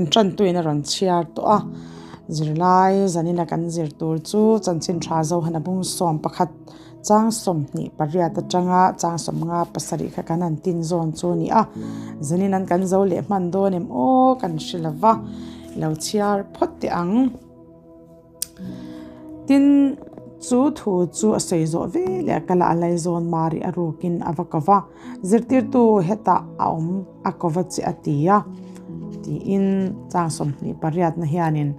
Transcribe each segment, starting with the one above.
Kan tantuin a rawn chhiar tawh a, zirlai zanina kan zir tur chu chanchin tha Zohana bung 11 chang 28 atanga chang 57 kha kan han tin zawn chu a ni a, zanin an kan zo leh hman dawn em aw kan hre lova, i lo chhiar phawt teh ang. Tin, chu thu chu a sawi zawh ve leh a kal a, a laizawn Mari a rukin a va ko va, Zirtirtu hetah a awm a ko va che a ti a, tiin chang 28 na hianin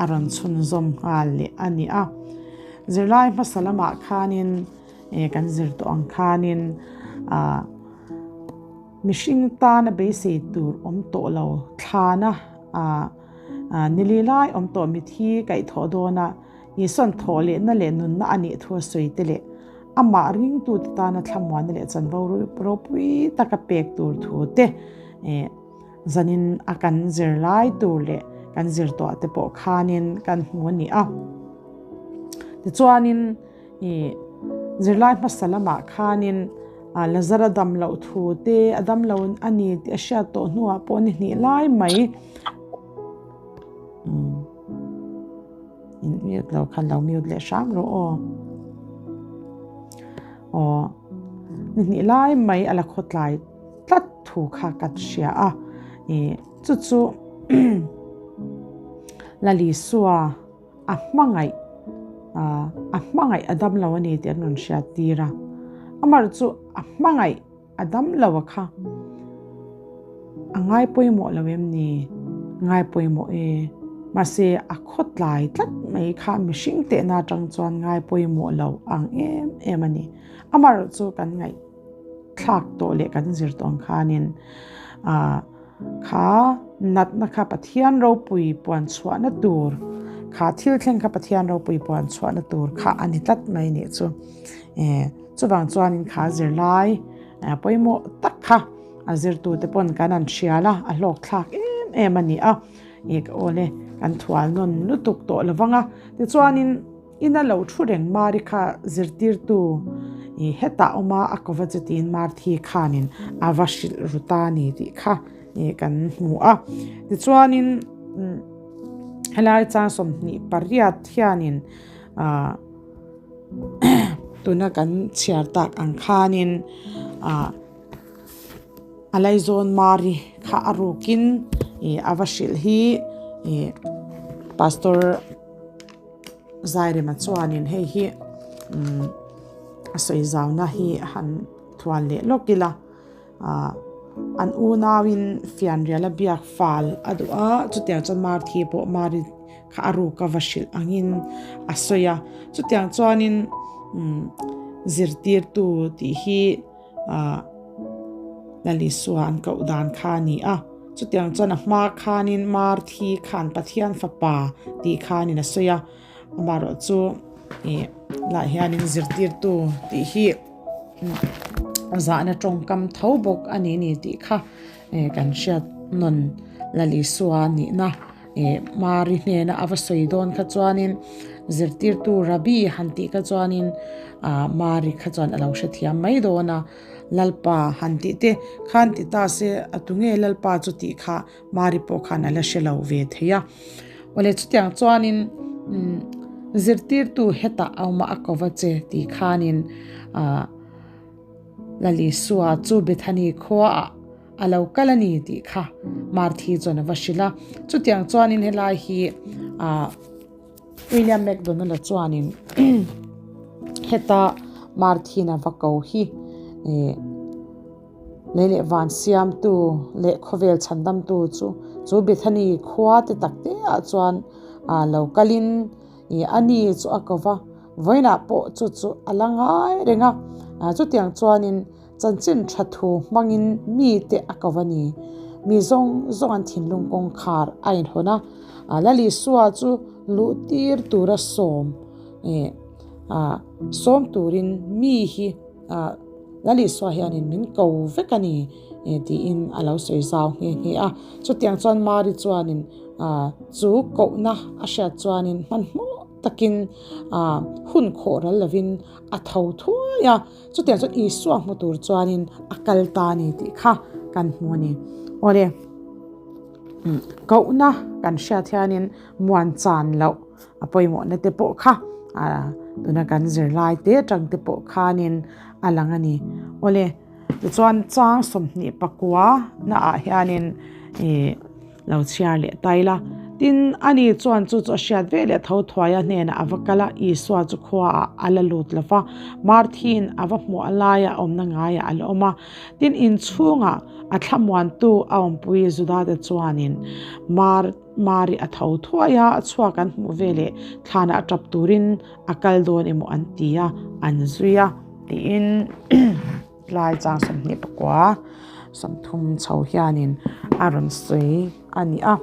a rawn chhunzawm nghal leh a ni a. Zirlai hmasa lamah khanin kan zir tawh ang khanin ah mihring tana beisei tur awm tawh lo thlana ah Nili lai awm tawh mithi kaihthawh dawna Isua'n thawh lehna leh nunna a nih thu a sawi te leh amah ringtute tana thlamuanna leh chanvo ropui taka pek tur thu te zanin a kan zir lai tur leh kan zir tawh te pawh khanin kan hmu a ni a. Tichuanin zirlai hmasa lamah khanin Lazara dam loh thu te a dam lo a ni tih a hriat tawh hnuah pawh ni hnih lai mai in mute lo khan lo mute leh hram rawh aw aw ni hnih lai mai a la khawtlai tlat thu kha kan hria a ih chu chu Lalisua. A hmangaih a hmangaih a dam lo a ni tih an rawn hriat tir a. Amar chu a hmangaih a dam lo a kha. A ngai pawimawh lo em ni? Ngai pawimawh e. Mahse a khawtlai tlat mai kha mihring tehna atang chuan ngai pawimawh lo ang em em a ni. Amar chu kan ngaih thlak tawh leh kan zir tawh ang khanin ah Kha natna kha Pathian ropui puan chhuahna tur, kha thil thleng kha Pathian ropui puan chhuahna tur kha a ni tlat mai nih chu. Eh, chuvang chuanin kha zirlai pawimawh tak kha a zirtute pawn kan an hrial a, a hlawk thlak em em a ni a. Eh, ka awle kan thual nawn lutuk tawh lovang a. Tichuanin Ina lo thu reng Mari kha zirtirtu i hetah awm a, a kova chu tiin Marthi khanin a va hrilh ru ta ni tih kha i kan hmu a. Tichuanin helai chang 28 hianin ah tuna kan chhiar tak ang khanin ah a laizawn Mari kha a rukin i a va hrilh hi i pastor Zairema chuanin hei hi umm a sawi zauna hi a han thuan leh lawk ila ah an unauin fianrial a biak fal a duh a chutiang chuan Marthi pawh Mari kha a ruk a va hrilh angin a sawi a chutiang chuanin umm zirtirtu tih hi. ah Lalisua an koh dan kha a ni a, chutiang chuan a hma khanin Marthi khan Pathian fapa tih khanin a sawi a, amaherawh chu ih lah hianin zirtirtu tih hi zahna tawngkam tho bawk a ni ni tih kha eh kan hriat nawn Lalisua nihna ih Mari hnena a va sawi dawn kha chuanin zirtirtu Rabbi han tih kha chuanin ah Mari kha chuan a lo hrethiam mai dawn a, Lalpa han tih te khan ti ta se a tunge Lalpa chu tih kha Mari pawh khan a la hre lo ve thei a. Awle chutiang chuanin umm zirtirtu hetah a awm a a ko va che tih khanin ah Lalisua chu Bethany khuaah A lo kal a ni tih kha Marthi chuan a va hrilh a. Chutiang chuanin helai hi ah William McDonald-a chuanin heta Marthin a va ko hi ih lei leh van siamtu leh khawvel chhandamtu chu chu Bethany khua te tak te ah chuan ah lo kalin ih a ni chu a ko va, vawiinah pawh chu chu a la ngai reng a. Ah chutiang chuanin. Chanchin tha thu hmangin mite a ko a ni. Mi zawng zawng an thinlung kawngkhar a inhawn a, Lalisua chu luh tir tura sawm ih ah sawm turin mi hi ah Lalisua hianin min ko vek a ni ih tiin a lo sawi zau nghe nghe a. Chutiang chuan Mari chuanin ah chu kohna a hriat chuanin hmanhmawh takin ah hun khawh ral lovin a tho thuai a. Chutiang chuan Isua hmu tur chuanin a kal ta a ni tih kha kan hmu a ni. Awle. Kohna kan hriat hianin muan chan loh a pawimawhna te pawh kha tuna kan zirlai te atang te pawh khanin a lang a ni. Awle tichuan chang 21 naah hianin ih lo chhiar leh ta ila. Tin, ani chuan chu chu a hriat ve leh tho thuai a hnenah a va kal a, Isua chu khuaah a la lut lo va, Marthiin a va hmuh laia awmna ngaiah a la awm a. Tin, inchhungah a thlamuantu a awmpui Judate chuanin Mar Mari a tho thuai a, a chhuak an hmuh ve leh thlanah tap turin a kal dawn emaw an ti a, an zui a tiin tlai chang 29 30 chho hianin a rawn sawi a ni a.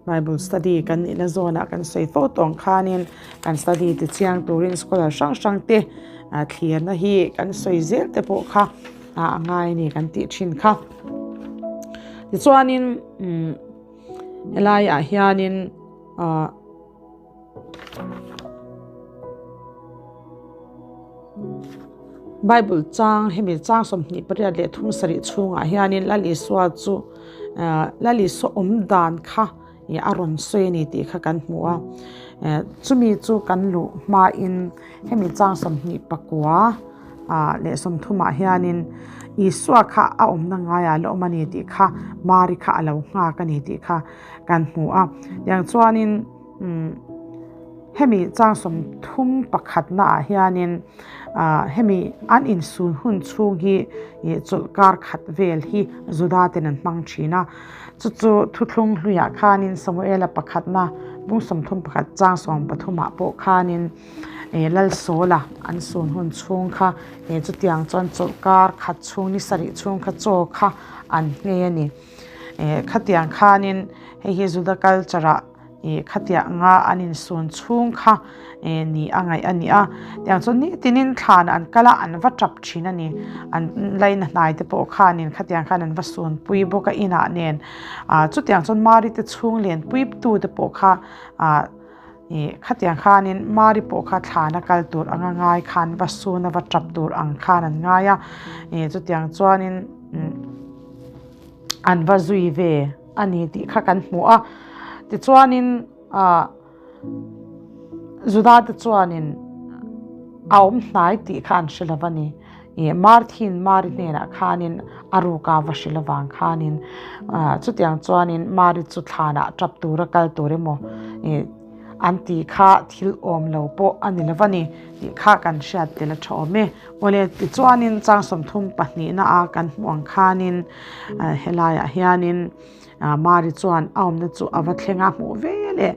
Bible study kan nihna zawnah kan sawi fo tawng khanin kan study ti chiang turin scholar hrang hrang te thlirna hi kan sawi zel te pawh kha a ngai a ni kan tih thin kha. Tichuanin umm helaiah hianin ah. Bible chang hemi chang 28 37 chhungah hianin Lal Isua chu Lal Isua awm dan kha a rawn sawi a ni tih kha kan hmu a. Chumi chu kan luh hmain hemi chang 29 leh 30 ah hianin Isua kha a awmna ngaiah a la awm a ni tih kha Mari kha a lo nghak a ni tih kha kan hmu a. Tiang chuanin Hemi chang 31 naah hianin hemi an insun hun chhung hi chawlh kar khat vel hi Juda ten an hmang thin a. Chu chu thuthlung hluiah khanin Samuela pakhatna bung 31 chang 13 ah pawh khanin Lalsawla an sun hun chhung kha chutiang chuan chawlh kar khat chhung ni sarih chhung kha chaw kha an nghei a ni. Khatiang khanin hei hi Juda culture ah khatianga an insun chhung kha ni a ngaih a ni a. Tiang chuan nitinin thlan an kal a, an va tap thin a ni. An laina hnai te pawh khanin khatiang khan an va sunpui bawk a inah nen. Chutiang chuan Mari te chhung lenpui tu te pawh kha khatiang khanin Mari pawh kha thlan a kal tur anga ngai khan va sun a va tap tur ang khan an ngai a. Chutiang chuanin an va zui ve a ni tih kha kan hmu a. Tichuanin ah Juda te chuanin a awm hnai tih kha an hre lo a ni. Ih Marthin Mari hnenah khanin a ruka va hrilh avang khanin ah chutiang chuanin Mari chu thlanah tap tura kal tur emaw ih an tih kha thil awm lo pawh a ni lo a ni tih kha kan hriat tel a tha awm e. Awle tichuanin chang 32 na a kan hmuh ang khanin helaiah hianin Mari chuan a awmna chu a va thleng a hmuh ve leh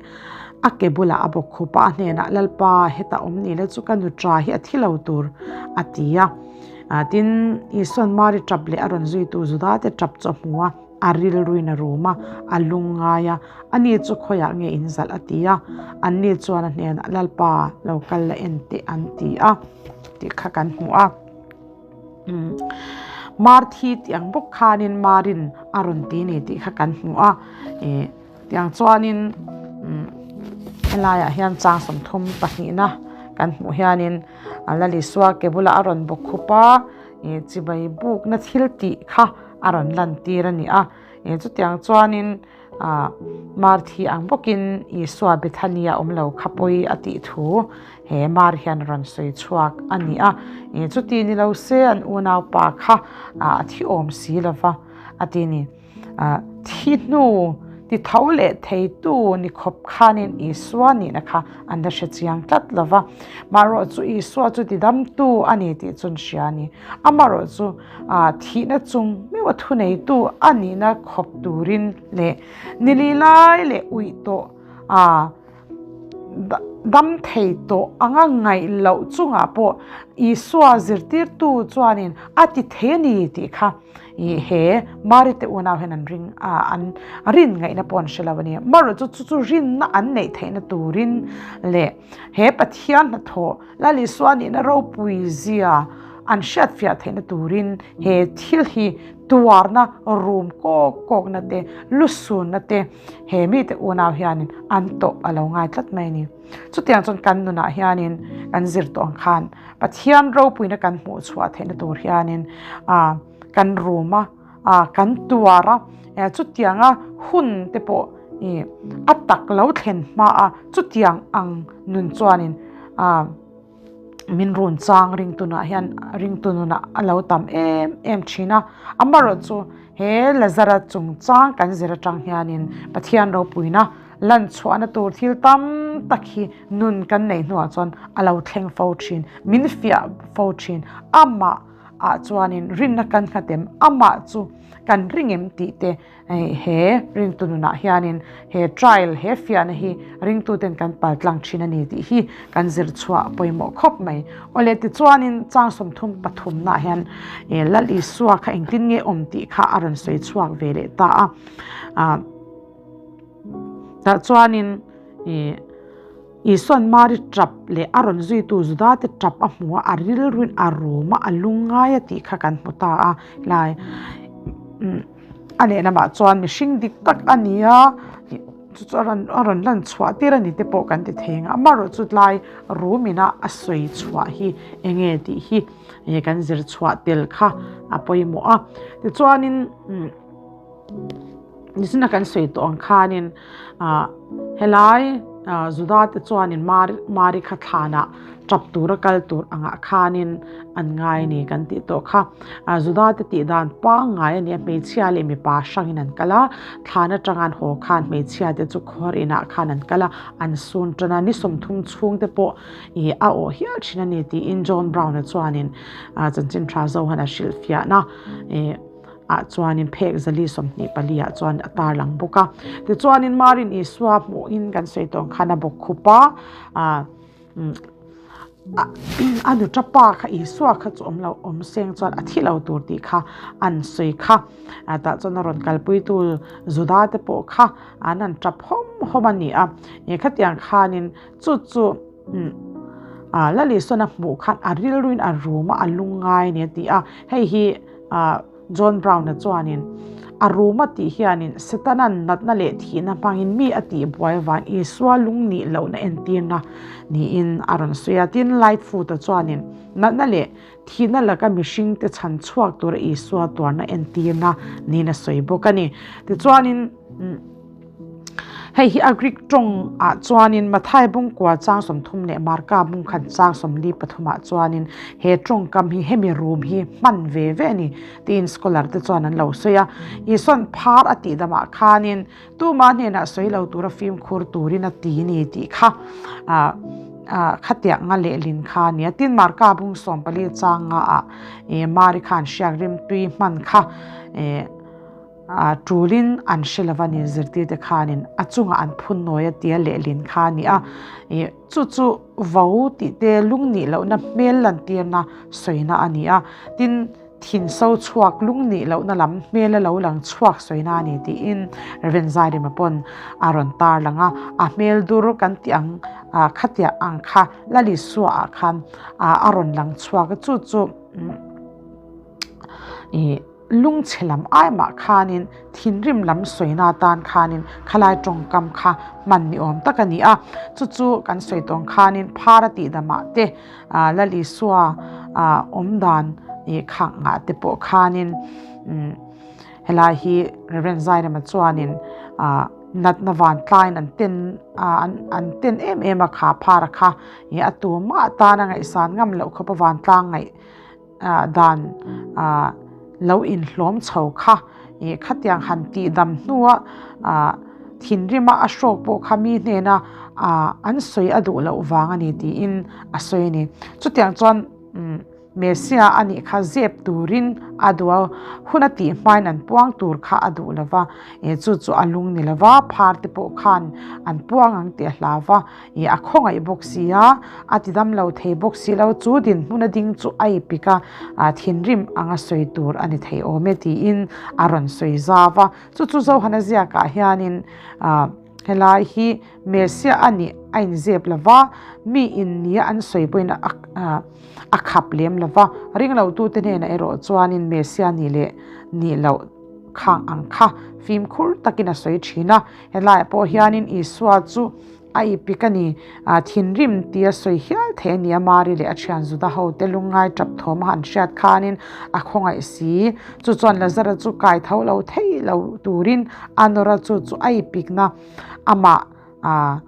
a ke bulah a bawk khup a, a hnenah Lalpa heta awm ni la chu ka nu ṭa hi a thi lo tur a ti a. Tin Isua'n Mari ṭap leh a rawn zuitu Judate ṭap chu a hmu a. A rilruin a rum a, a lung ngai a, Ani chu khawiah nge in zalh a ti a, anni chuan a hnenah Lalpa lo kal la en teh an ti a tih kha kan hmu a. Marthi tih ang bawk khanin Marin a rawn ti ni tih kha kan hmu a. Tiang chuanin helaiah hian chang 32na kan hmuh hianin Lalisua ke bulah a rawn bawk khup a, chibai bukna thil tih kha a rawn lantir a ni a. Chutiang chuanin Marthi ang bawkin Isua Bethania awm lo kha pawi a tih thu he Mar hian a rawn sawi chhuak a ni a. Chuti ni lo se an unaupa kha a thi awm si lo va a ti ni. Thi hnu ti tho leh theitu ni khawp khanin Isua nihna kha an la hre chiang tlat lo va. Marawh chu Isua chu tidamtu a ni tih chu an hria a ni. Amarawh chu thihna chung meuh a thuneitu a nihna khawp turin leh nili lai leh uih tawh dam thei tawh anga ngaih loh chungah pawh Isua zirtirtu chuanin a ti thei a ni tih kha he Mari te unau hian an ring a, an rin ngaihna pawh an hre lo a ni. Marawh chu chu chu rinna an neih theihna turin leh he Pathian hnathawh Lal Isua nihna ropui zia an hriatfiah theihna turin he thil hi tuarna rum kawk kawkna te, lusunna te he mite unau hianin an tawh a lo ngai tlat mai a ni. Chutiang chuan kan nunah hianin kan zir tawh ang khan Pathian ropuina kan hmuh chhuah theihna tur hianin ah. kan rum a, kan tuar a, chutianga hun te pawh ih a tak lo thlen hma a, chutiang ang nun chuanin ah min run chang ringtunah hian ringtu nunah a lo tam em em thin a, amaherawhchu he Lazara chungchang kan zir atang hianin Pathian ropuina lan chhuahna tur thil tam tak hi nun kan neih hnuah chuan a lo thleng fo thin, min fiah fo thin, amah ah chuanin rinna kan nghat em, amah chu kan ring em tih te he ringtu nunah hianin he trial he fiahna hi ringtuten kan pal tlang thin a ni tih hi kan zir chhuah pawimawh khawp mai. Awle tichuanin chang 33 nah hian Lal Isua kha engtin nge awm tih kha a rawn sawi chhuak ve leh ta a. Tah chuanin ih Isua'n Mari tap leh a rawn zuitu Judate tap a hmu a, a rilruin a rum a, a lungngai a tih kha kan hmu ta a. Helai a lehlamah chuan mihring dik tak a ni a, chu chu a rawn a rawn lan chhuah tir a ni te pawh kan ti thei ang a. Amaherawh chu tlai rum ina a sawi chhuah hi eng nge tih hi kan zir chhuah tel kha a pawimawh a. Tichuanin. Nichina kan sawi tawh ang khanin ah helai ah Juda te chuanin Mari Mari kha thlanah tap tura kal tur angah khanin an ngai a ni kan tih tawh kha. Ah Juda te tih dan pangngai a ni a, hmeichhia leh mipa hrangin an kal a, thlan atanga an haw khan hmeichhia te chu khuar inah khan an kal a, an sun tan a, ni 30 chhung te pawh ih a awh hial thin a ni tiin John Brown-a chuanin ah chanchin tha Zohan a hrilhfiahna ih. ah chuanin phek zali 24 ah chuan a tarlang bawk a. Tichuanin Marin Isua hmuhin kan sawi tawh ang khan a bawk khup a, ah a nuta pa kha Isua kha chu awm lo awm seng chuan a thi lo tur tih kha an sawi kha. Tah chuan a rawn kalpuitu Juda te pawh kha an han tap hawm hawm a ni a. Khatiang khanin chu chu Lal Isuan a hmuh khan a rilruin a rum a, a lungngai a ni a ti a. Hei hi John Brown-a chuanin, A rum a tih hianin Setana'n natna leh thihna hmangin mi a tih buai avang Isua lung nih lohna entirna niin a rawn sawi a. Tin, Lightfoot-a chuanin, Natna leh thihna laka mihringte chhan chhuak tura Isua tuarna entirna niin a sawi bawk a ni. Tichuanin. Hei hi a Greek tawng ah chuanin Mathai bungkua chang 30 leh Marka bungkhat chang 43 ah chuanin he tawngkam hi hemi rum hi hman ve ve a ni tiin scholar te chuan an lo sawi a. Isua'n phar a tih damah khanin tuma hnenah sawi lo tura fimkhur turin a ti ni tih kha ah khatiang nga lehlin kha a ni a. Tin Marka bung 14 chang nga ah Mari khan hriak rimtui hman kha eh A tulin an hre lova ni zirtirte khanin a chungah an phun nawi a tia lehlin kha a ni a. Ih chu chu vo tih te lung nih lohna hmel lantirna sawina a ni a. Tin, thin so chhuak lung nih lohna lam hmel a lo lang chhuak sawina a ni tiin Rev. Zairema pawn a rawn tar lang a. A hmel dur kan tih ang khatiah ang kha Lalisua ah khan a rawn lang chhuak a. Chu chu ih. Lungchhe lam ai mah khanin thinrim lam sawina atan khanin khalai tawngkam kha hman ni awm tak a ni a. Chu chu kan sawi tawng khanin phar a tih damah te Lal Isua awm dan khak ngah te pawh khanin helai hi Rev. Zairema chuanin natna vantlaiin an ten an ten em em a kha phar a kha a tumah atana ngaihsan ngam loh khawp a vantlang ngaih dan lo inhlawm chho kha ih khatiang han tih dam hnua ah thinrima a hrawk pawh kha mi hnena ah an sawi a duh loh vang a ni tiin a sawi a ni. Chutiang chuan umm Messiah a nih kha zep turin a duh a, hun a tih hmain an puang tur kha a duh lo va, ih chu chu a lung ni lo va, phar te pawh khan an puang ang tih a hlau va. Ih a khawngaih bawk si a, a ti dam lo thei bawk si lo, chu dinhmun a ding chu a ipik a, ah thinrim anga sawi tur a ni thei awm e tiin a rawn sawi zau a. Chu chu Zohana ziakah hianin ah helai hi Messiah a nih a inzep lo va, mi in nia an sawi pawhin a ah a khap lem lo va, ringlotute hnenah erawh chuanin Messiah nih leh nih loh khang ang kha fimkhur takin a sawi thin a. Helaiah pawh hianin Isua chu. A ipik a ni. Thinrim tia sawi hial thei a ni a, Mari leh a thian Juda hote lungngai tap thawm a han hriat khanin a khawngaih si. Chu chuan Lazara chu kai tho lo thei lo turin a nawr a, chu chu a ipikna amah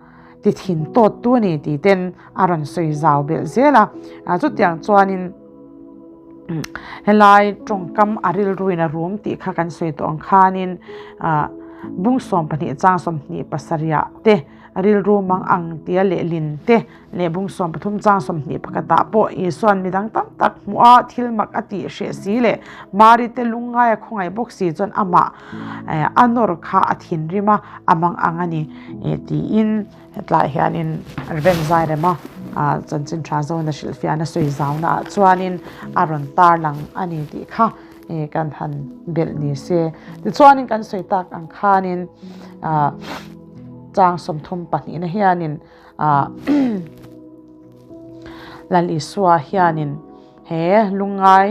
ti thin tawt tu a ni tih ten a rawn sawi zau belh zel a. Chutiang chuanin helai tawngkam a rilruin a rum tih kha kan sawi tawh ang khanin bung 12 chang 27 ah te rilru mang ang tia lehlin te leh bung 13 chang 21 ah pawh Isuan midang tam tak hmuh a thil mak a tih hreh si leh Mari te lungngai a khawngaih bawk si chuan amah a nawr kha a thinrim a, a mang ang a ni tiin hetlaiah hianin Rev Zairema chanchin tha zawna hrilhfiahna sawi zaunaah chuanin a rawn tarlang a ni tih kha kan han belh ni se. Tichuanin kan sawi tak ang khanin chang 32 na hianin Lal Isua hianin he lungngai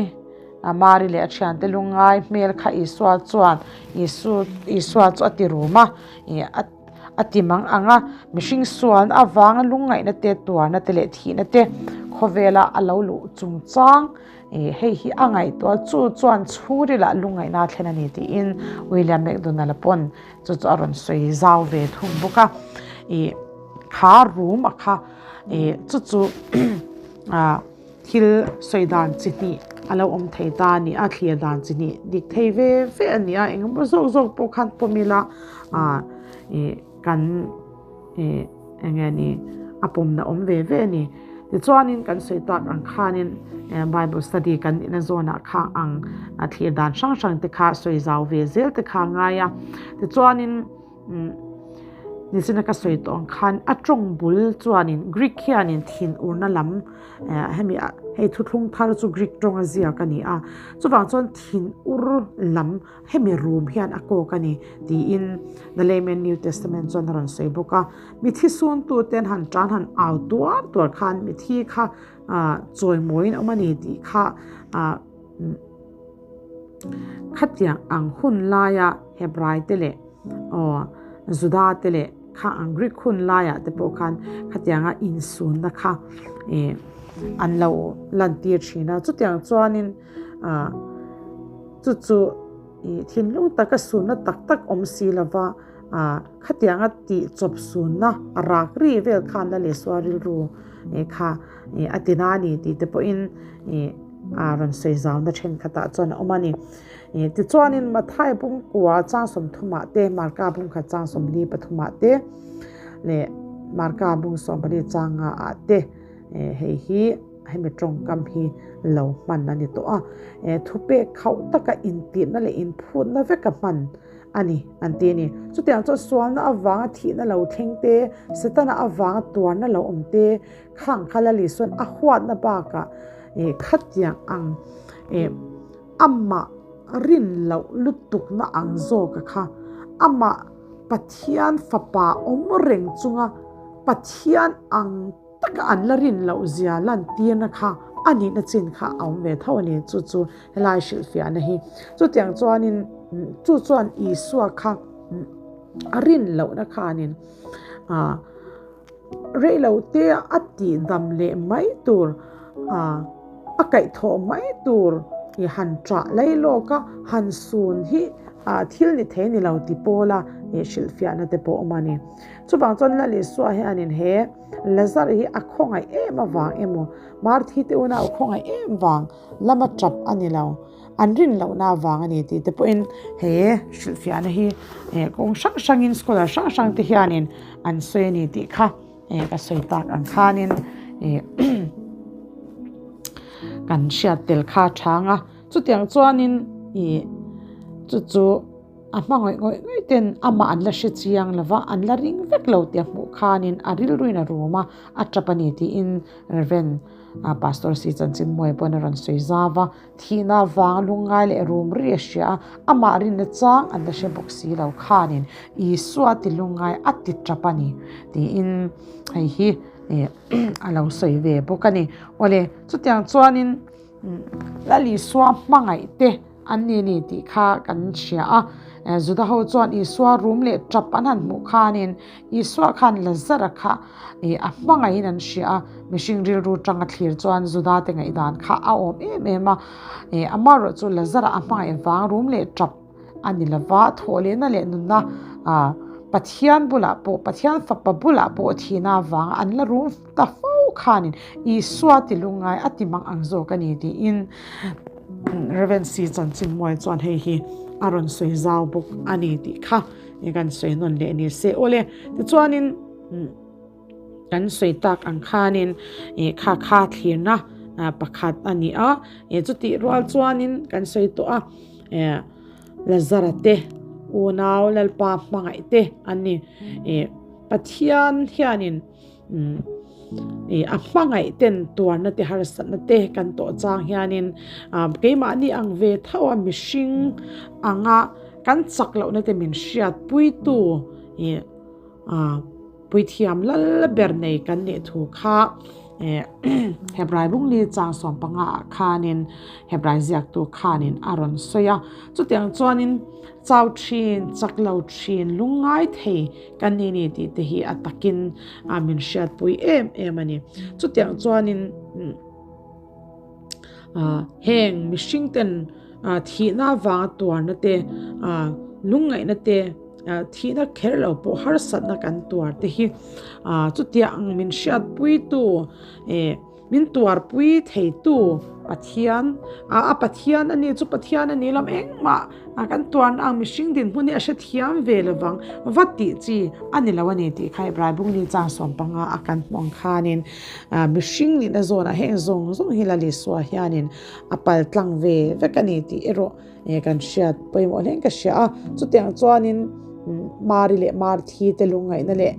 Mari leh a thiante lungngai hmel kha Isua chuan Isu Isua chu a ti rum a a ti mang ang a, mihring sualna avanga lungngaihna te tuarna te leh thihna te khawvela a lo luh chungchang hei hi a ngaihtuah chu chuan chhungrilah lungngaihna a thlen a ni tiin William McDonald-a pawn Chu chu a rawn sawi zau ve thung bawk a, ih kha room a kha ih chu chu ah thil sawi dan chi hnih a lo awm thei ta a ni a, thlir dan chi hnih dik thei ve ve a ni a, engemaw zawk zawk pawh khan pawm ila ah ih kan ih eng nge ni a pawmna awm ve ve a ni. Tichuanin kan sawi tak ang khanin Bible study kan nihna zawnah kha ang thlir dan hrang hrang te kha sawi zau ve zel te kha a ngai a. Tichuanin nichina ka sawi tawh ang khan a tawng bul chuanin Greek hianin thinurna lam hemi hei thuthlung thar chu Greek tawng a ziak a ni a. Chuvang chuan thinur lam Hemi rum hian a kawk a ni, tiin The Layman New Testament chuan a rawn sawi bawk a. Mithi suntuten han tan han au tuar tuar khan mithi kha chawimawiin a awm a ni tih kha khatiang ang hun laia Hebrai te leh Juda te leh kha ang Greek hun laiah te pawh khan khatianga insunna kha an lo lantir thin a. Chutiang chuanin Chu chu ih thinlung taka sunna tak tak awm si lova, ah khatianga tih chawp sunna a rak ri vel khan la leh sual rilru ih kha ih a ti na a ni tih te pawhin ih a rawn sawi zauna thenkhatah chuan a awm a ni. Ih tichuanin Mathai bungkua chang 30 ah te, Marka bungkhat chang 43 ah te leh Marka bung 14 chang nga ah te hei hi Hemi tawngkam hi lo hman a ni tawh a, thupek khauh taka intirhna leh inphutna veka hman a ni an ti a ni. Chutiang chuan sualna avanga thihna lo thleng te, Setana avanga tuarna lo awm te, khang kha Lali sawn a huatna bakah khatiang ang amah rin loh lutukna ang zawka kha amah Pathian fapa awm reng chunga Pathian ang taka an la rin loh zia lantirna kha a nihna chin kha a awm ve tho a ni. Chu chu helai hrilhfiahna hi. Chutiang chuanin chu chuan Isua kha a rin lohna khanin ah reilote a tihdam leh mai tur ah a kaihthawh mai tur i han chah lai lawk a, han sun hi ah thil ni thei ni lo ti pawla ih hrilhfiahna te pawh a awm a ni. Chuvang chuan Lal Isua hianin he Lazar hi a khawngaih em avang emaw, Marthi te unau khawngaih em vang lama tap a ni lo, an rin lohna avang a ni tih te pawhin he hrilhfiahna hi kawng hrang hrangin scholar hrang hrang te hianin an sawi a ni tih kha ka sawi tak ang khanin kan hriat tel kha a chhang a. Chutiang chuanin ih chu chu. A hma ngawih ngawih ngawih ten amah an la hre chiang lo va, an la ring vek lo tih a hmuh khanin a rilruin a rum a, a tap a ni tiin Rev. Pastor Si Chanchin Muai pawhin a rawn sawi zau va. Thihna avanga lungngai leh rum ri a hria a, amah rinna chang an la hre bawk si lo khanin Isua ti lungngai a ti tap a ni tiin hei hi a lo sawi ve bawk a ni. Awle, chutiang chuanin Lal Isua hmangaih te an ni a ni tih kha kan hria a. Juda ho chuan Isua rum leh tap an han hmuh khanin Isua khan Lazara kha a hmangaihin an hria a, mihring rilru tanga thlir chuan Juda te ngaihdan kha a awm em em a, amaherawh chu Lazara a hmangaih vang rum leh tap a ni lova, thawhlehna leh nunna Pathian bulah pawh, Pathian fapa bulah pawh thihna avanga an la rum ta fo khanin Isua ti lungngai a ti mang ang zawk a ni tiin Rev. C. Chanchinmuai chuan hei hi a rawn sawi zau bawk a ni tih kha kan sawi nawn leh ni se. Awle, tichuanin kan sawi tak ang khanin kha kha thlirna pakhat a ni a, chutih rual chuanin kan sawi tawh a, Lazara te unau Lalpa hmangaih te an ni. Pathian hianin a hmangaih ten tuarna te harsatna te kan tawh chang hianin keimahni ang ve tho a mihring anga kan chak lohna te min hriat puitu puithiam lal ber nei kan nih thu kha Hebrai bungli chang 15 ah khanin Hebrai ziaktu khanin a rawn sawi a chutiang chuanin chau thin chak lo thin lungngai thei Kan ni ni tih te hi a takin a min hriatpui em em a ni. Chutiang chuanin heng mihring ten thihna avanga tuarna te, lungngaihna te, thihna kher lo pawh harsatna kan tuar te hi chutiang min hriatpuitu Min tuarpui theitu Pathian, a Pathian a ni chu Pathian a ni lam engmah kan tuarna ang mihring dinhmun hi a hrethiam ve lovang va tih chi a ni lo a ni tih kha Hebrai bungni chang 15 a kan hmuh ang khanin mihring nihna zawnah heng zawng zawng hi Lal Isua hianin a pal tlang ve vek a ni tih erawh kan hriat pawimawh hle in ka hria a. Chutiang chuanin Mari leh Marthi te lungngaihna leh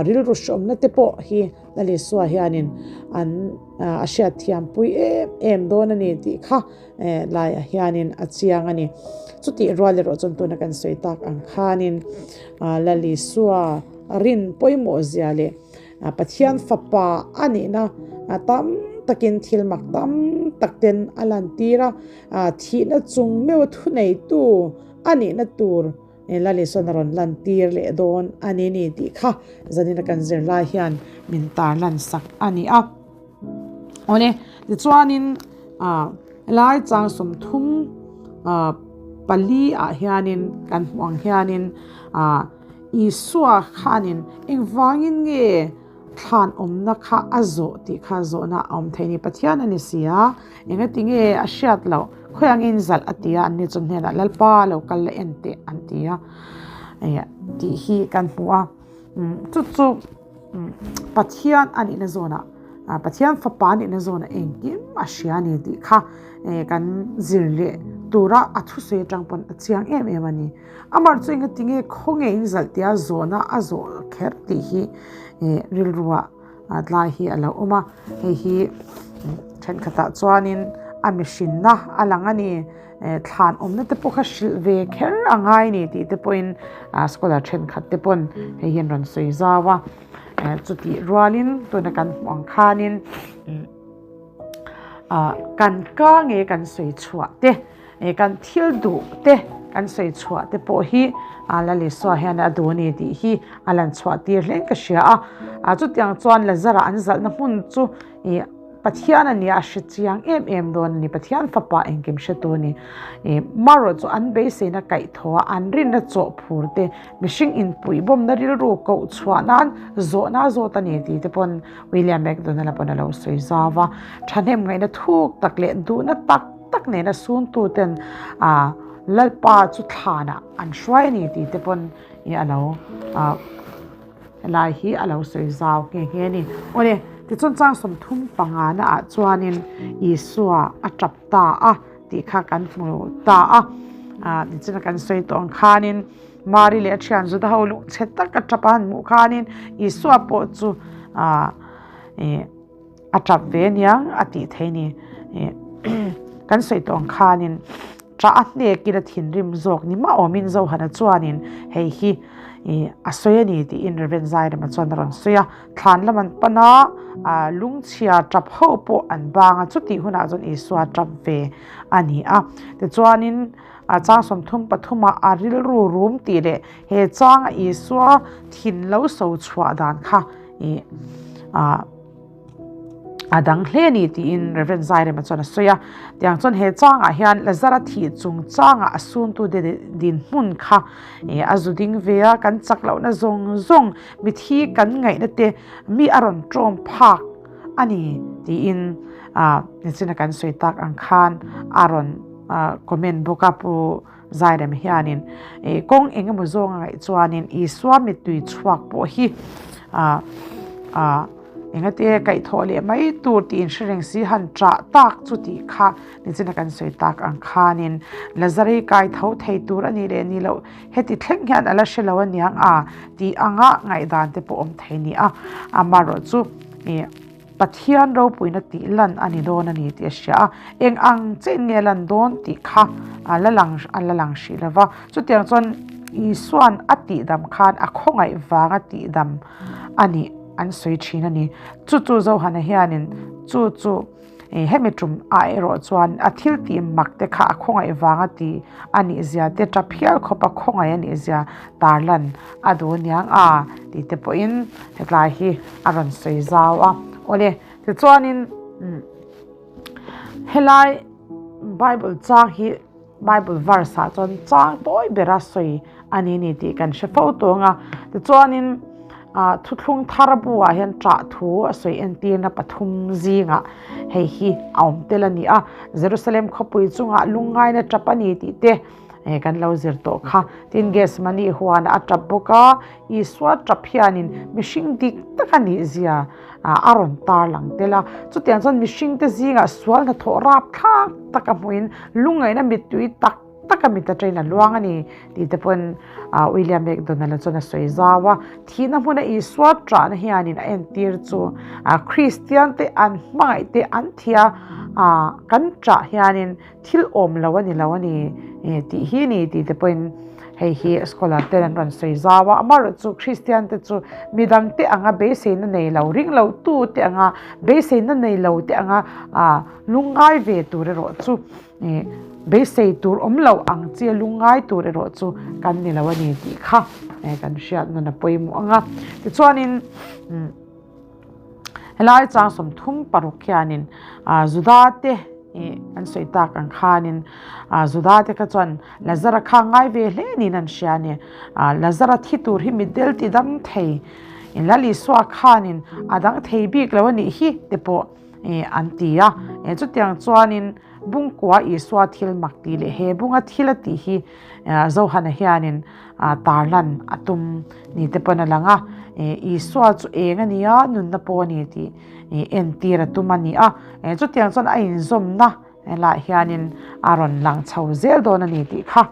rilru hreawmna te pawh hi Lal Isua hianin an a hriatthiam pui em em dawn a ni tih kha laiah hianin a chiang a ni. Chutih rual erawh chuan tuna kan sawi tak ang khanin Lal Isua rin pawimawh zia leh Pathian fapa a nihna tam takin thil mak tam tak ten a lantir a, thihna chung meuh thuneitu a nihna tur Lal Isuan a rawn lantir leh dawn a ni ni tih kha zanina kan zir lai hian min tar lan sak a ni a. Awle, tichuanin lai chang 30 pali ah hianin kan hmuh ang hianin Isua khanin engvangin nge thlan awmna kha a zawh tih kha zawhna a awm thei a ni. Pathian a ni si a, engati nge a hriat loh, khawi angin zalh a ti a, anni chu hnenah Lalpa lo kal la en teh an ti a, tih hi kan hmu a. Chu chu Pathian a nihna zawnah, Pathian fapa a nihna zawnah engkim a hria a ni tih kha kan zir leh tura a thusawi atang pawn a chiang em em a ni. Amar chu engati nge khaw nge in zalh tia zawhna a zawh kher tih hi rilruah tlai hi a lo awm a, hei hi thenkhatah chuanin a mihrinna a lang a ni, thlan awmna te pawh kha hrilh ve kher a ngai ni tih te pawhin scholar thenkhat te pawn hei hi an rawn sawi zau a, chutih rualin tuna kan hmuh ang khanin kan ka nge kan sawi chhuah te. Kan thil duh te kan sawi chhuah te pawh hi Lal Isua hian a duh a ni tih hi a lan chhuah tir hle in ka hria a. Chutiang chuan Lazara an zalhna hmun chu Pathian a nia a hre chiang em em dawn a ni. Pathian fapa engkim hretu a ni. Marawh chu an beiseina kaihthawh a, an rinna chawh phur te, mihring inpuihbawmna rilru koh chhuah nan zawhna zawt a ni tih te pawn William MacDonald-a pawn a lo sawi zau a. Thahnem ngaihna thuk tak leh duhna tak tak nena suntuten a Lalpa chu thlanah an hruai a ni tih te pawn i a lo helai hi a lo sawi zau nghe nghe a ni. Awle, tichuan chang 35 na ah chuanin Isua a tap ta a tih kha kan hmu ta a. Tichuan kan sawi tawh ang khanin Mari leh a thian Juda ho lungchhe tak a tap a han hmuh khanin Isua pawh chu A tap ve aniang a tih thei ni. Kan sawi tawh ang khanin Ṭah a hnekin a thinrim zawk ni mah awmin Zohana chuanin hei hi a sawi a ni tiin Rev. Zairema chuan a rawn sawi a. Thlan lam an pan a, lungchhia ṭap ho pawh an bang a, chutih hunah chuan Isua ṭap ve a ni a. Tichuanin chang 33 ah a rilru rum tih leh he changa Isua thin lo so chhuah dan kha a dang hle a ni tiin Rev. Zairema chuan a sawi a. Tiang chuan he changah hian Lazara thih chungchangah a suntute dinhmun kha a zu ding ve a, kan chak lohna zawng zawng mithi kan ngaihna te mi a rawn tawm phak a ni tiin nichina kan sawi tak ang khan a rawn comment bawk a Pu Zairema hianin kawng eng emaw zawng a ngaih chuanin Isua mittui chhuak pawh hi engate kaihthawh leh mai tur tih inhre reng si han chah tak chu tih kha nichina kan sawi tak ang khanin Lazari kai tho thei tur a nih leh ni loh heti thleng hian a la hre lo aniang a tih anga ngaihdan te pawh awm thei ni a amaherawh chu Pathian ropuina tih lan a ni dawn a ni tih a hria a, eng ang chein nge lan dawn tih kha a la lang a la lang hrih lo va. Chutiang chuan Isua'n a tihdam khan a khawngaih vanga tihdam a nih an sawi thin a ni. Chu chu Zohana hianin chu chu hemi tum ah erawh chuan a thil tih mak te kha a khawngaih vanga ti a nih zia te tap hial khawp a khawngaih a nih zia tarlan a duh aniang a tih te pawhin hetlai hi a rawn sawi zau a. Awle, tichuanin helai Bible chang hi Bible verse ah chuan chang tawi bera sawi a ni ni tih kan hre fo tawng a. Tichuanin ah thuthlung thar buah hian ṭah thu a sawi entirna pathum zingah hei hi a awm tel a ni a. Jerusalem khawpui chungah lungngaina ṭap a ni tih te kan lo zir tawh kha. Tin, Gethsemane huanah a ṭap bawk a, Isua ṭap hianin mihring dik tak a nih zia a rawn tar lang tel a. Chutiang chuan mihringte zingah sual hnathawh rapthlak tak a hmuhin lungngaihna mittui tak tak a mit atangin a luang a ni tih te pawhin William McDonald-a chuan a sawi zau a. Thihna hmuna Isua ṭahna hianin a entir chu Kristiante an hmangaihte an thih a, kan ṭah hianin Thil awm lo a ni lo a ni tih hi ni tih te pawhin hei hi scholar ten an rawn sawi zau a, amaherawh chu Kristian te chu midang te anga beiseina nei lo, ring lo tu te anga beiseina nei lo te anga lungngai ve tur erawh chu beisei tur awm lo ang chi a lungngai tur erawh chu kan ni lo a ni tih kha kan hriat nawn a pawimawh ang a. Tichuanin. Helai chang 36 hianin Juda te an sawi tak ang khanin Juda te kha chuan Lazara kha ngai ve hle niin an hria a ni. Lazara thi tur hi mitdel ti dang thei Lal Isua khanin a dang thei bik lo a nih hi te pawh an ti a. Chutiang chuanin Bungkua Isua thil mak tih leh he bunga thil a tih hi Zohana hianin tarlan a tum ni te pawn a lang a, Isua chu eng a ni a, nunna pawh a ni tih entir a tum a ni a, chutiang chuan a inzawmna lah hianin a rawn lang chho zel dawn a ni tih kha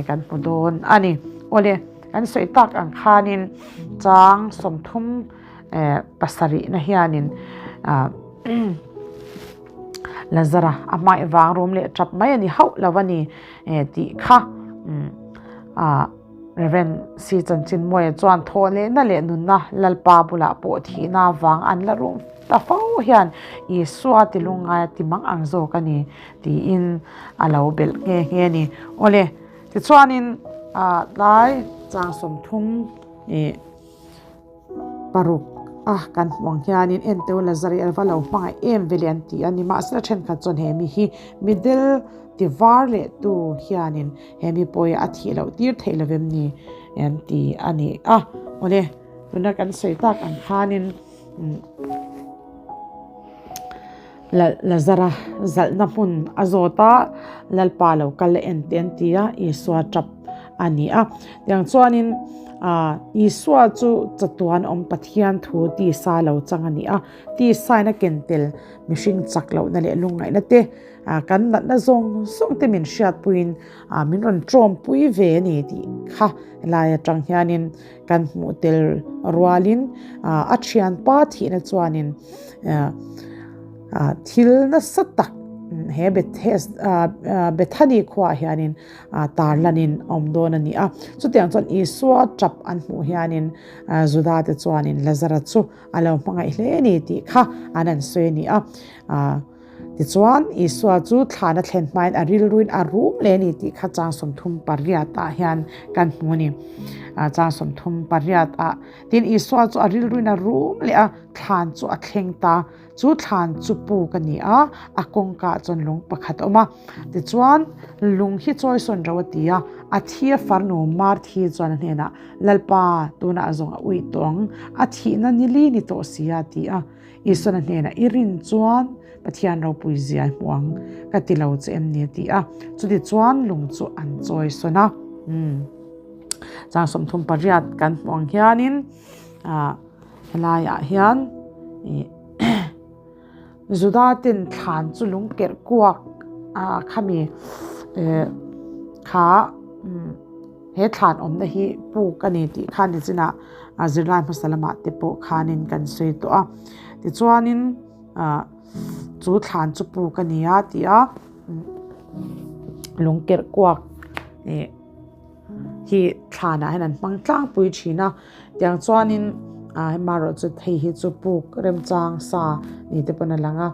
kan hmu dawn a ni. Awle, kan sawi tak ang khanin chang 37 na hianin Lazara a hmaih vang rum leh tap mai a ni hauh lo a ni tih kha Rev. Si Chanchinmawia chuan thawh lehna leh nunna Lalpa bulah pawh thihna vang an la rum ta fo hian Isua ti lungngai a ti mang ang zawk a ni tiin a lo belh nghe nghe a ni. Awle, tichuanin tlai chang 30 ih. Paruk a kan hmuh ang hianin Enteu Lazari a va lo hmangaih em ve le an ti a, nimahsela thenkhat chuan he mi hi middle ti var leh tu hianin he mi pawh hi a thih loh tir theih lo em ni an ti a ni a. Awle, tuna kan sawi tak ang khanin Lazara zalhna hmun a zawt a, Lalpa lo kal a en teh an ti a, Isua tap a ni a. Tiang chuanin Isua chu chatuan awm Pathian thu tisa lo chang a ni a, tisain a ken tel mihring chak lohna leh lungngaihna te, kan natna zawng zawng te min hriatpuiin min rawn tawmpui ve a ni tih kha lai atang hianin Kan hmuh tel rualin a thianpa thihna chuanin thil nasa tak he Bethany khuaah hianin tarlanin a awm dawn a ni a. Chutiang chuan Isua tap an hmuh hianin Juda te chuanin Lazara chu a lo hmangaih hle a ni tih kha an han sawi a ni a. Tichuan, Isua chu thlan a thlen hmain a rilruin a rum leh a ni tih kha chang 38 ah hian kan hmu a ni. Chang 38 ah tin Isua chu a rilruin a rum leh a, thlan chu a thleng ta. Chu thlan chu puk a ni a, a kawngka chuan lung pakhat a awm a. Tichuan, lung hi chawi sawn ro a ti a, a thi a farnu Marthi chuan a hnenah, Lalpa, tunah zawng a uih tawh ang, a thihna ni li ni tawh si a, a ti a. Isuan a hnenah, I rin chuan Pathian ropui zia i hmu ang, ka ti lo che em ni? a ti a. Chutichuan lung chu an chawi sawn a. Chang 38 kan hmu ang hianin, helaiah hian Juda ten thlan chu lung kerh kuak khami kha he thlan awmna hi puk a ni tih kha nichinah zirlai hmasa lamah te pawh khanin kan sawi tawh a. Tichuanin chu thlan chu puk a ni a tih a, lung kerh kuak hi thlanah hian an hmang tlangpui thin a. Tiang chuanin hemarawh chu hei hi chu puk remchang sa ni te pawn a lang a.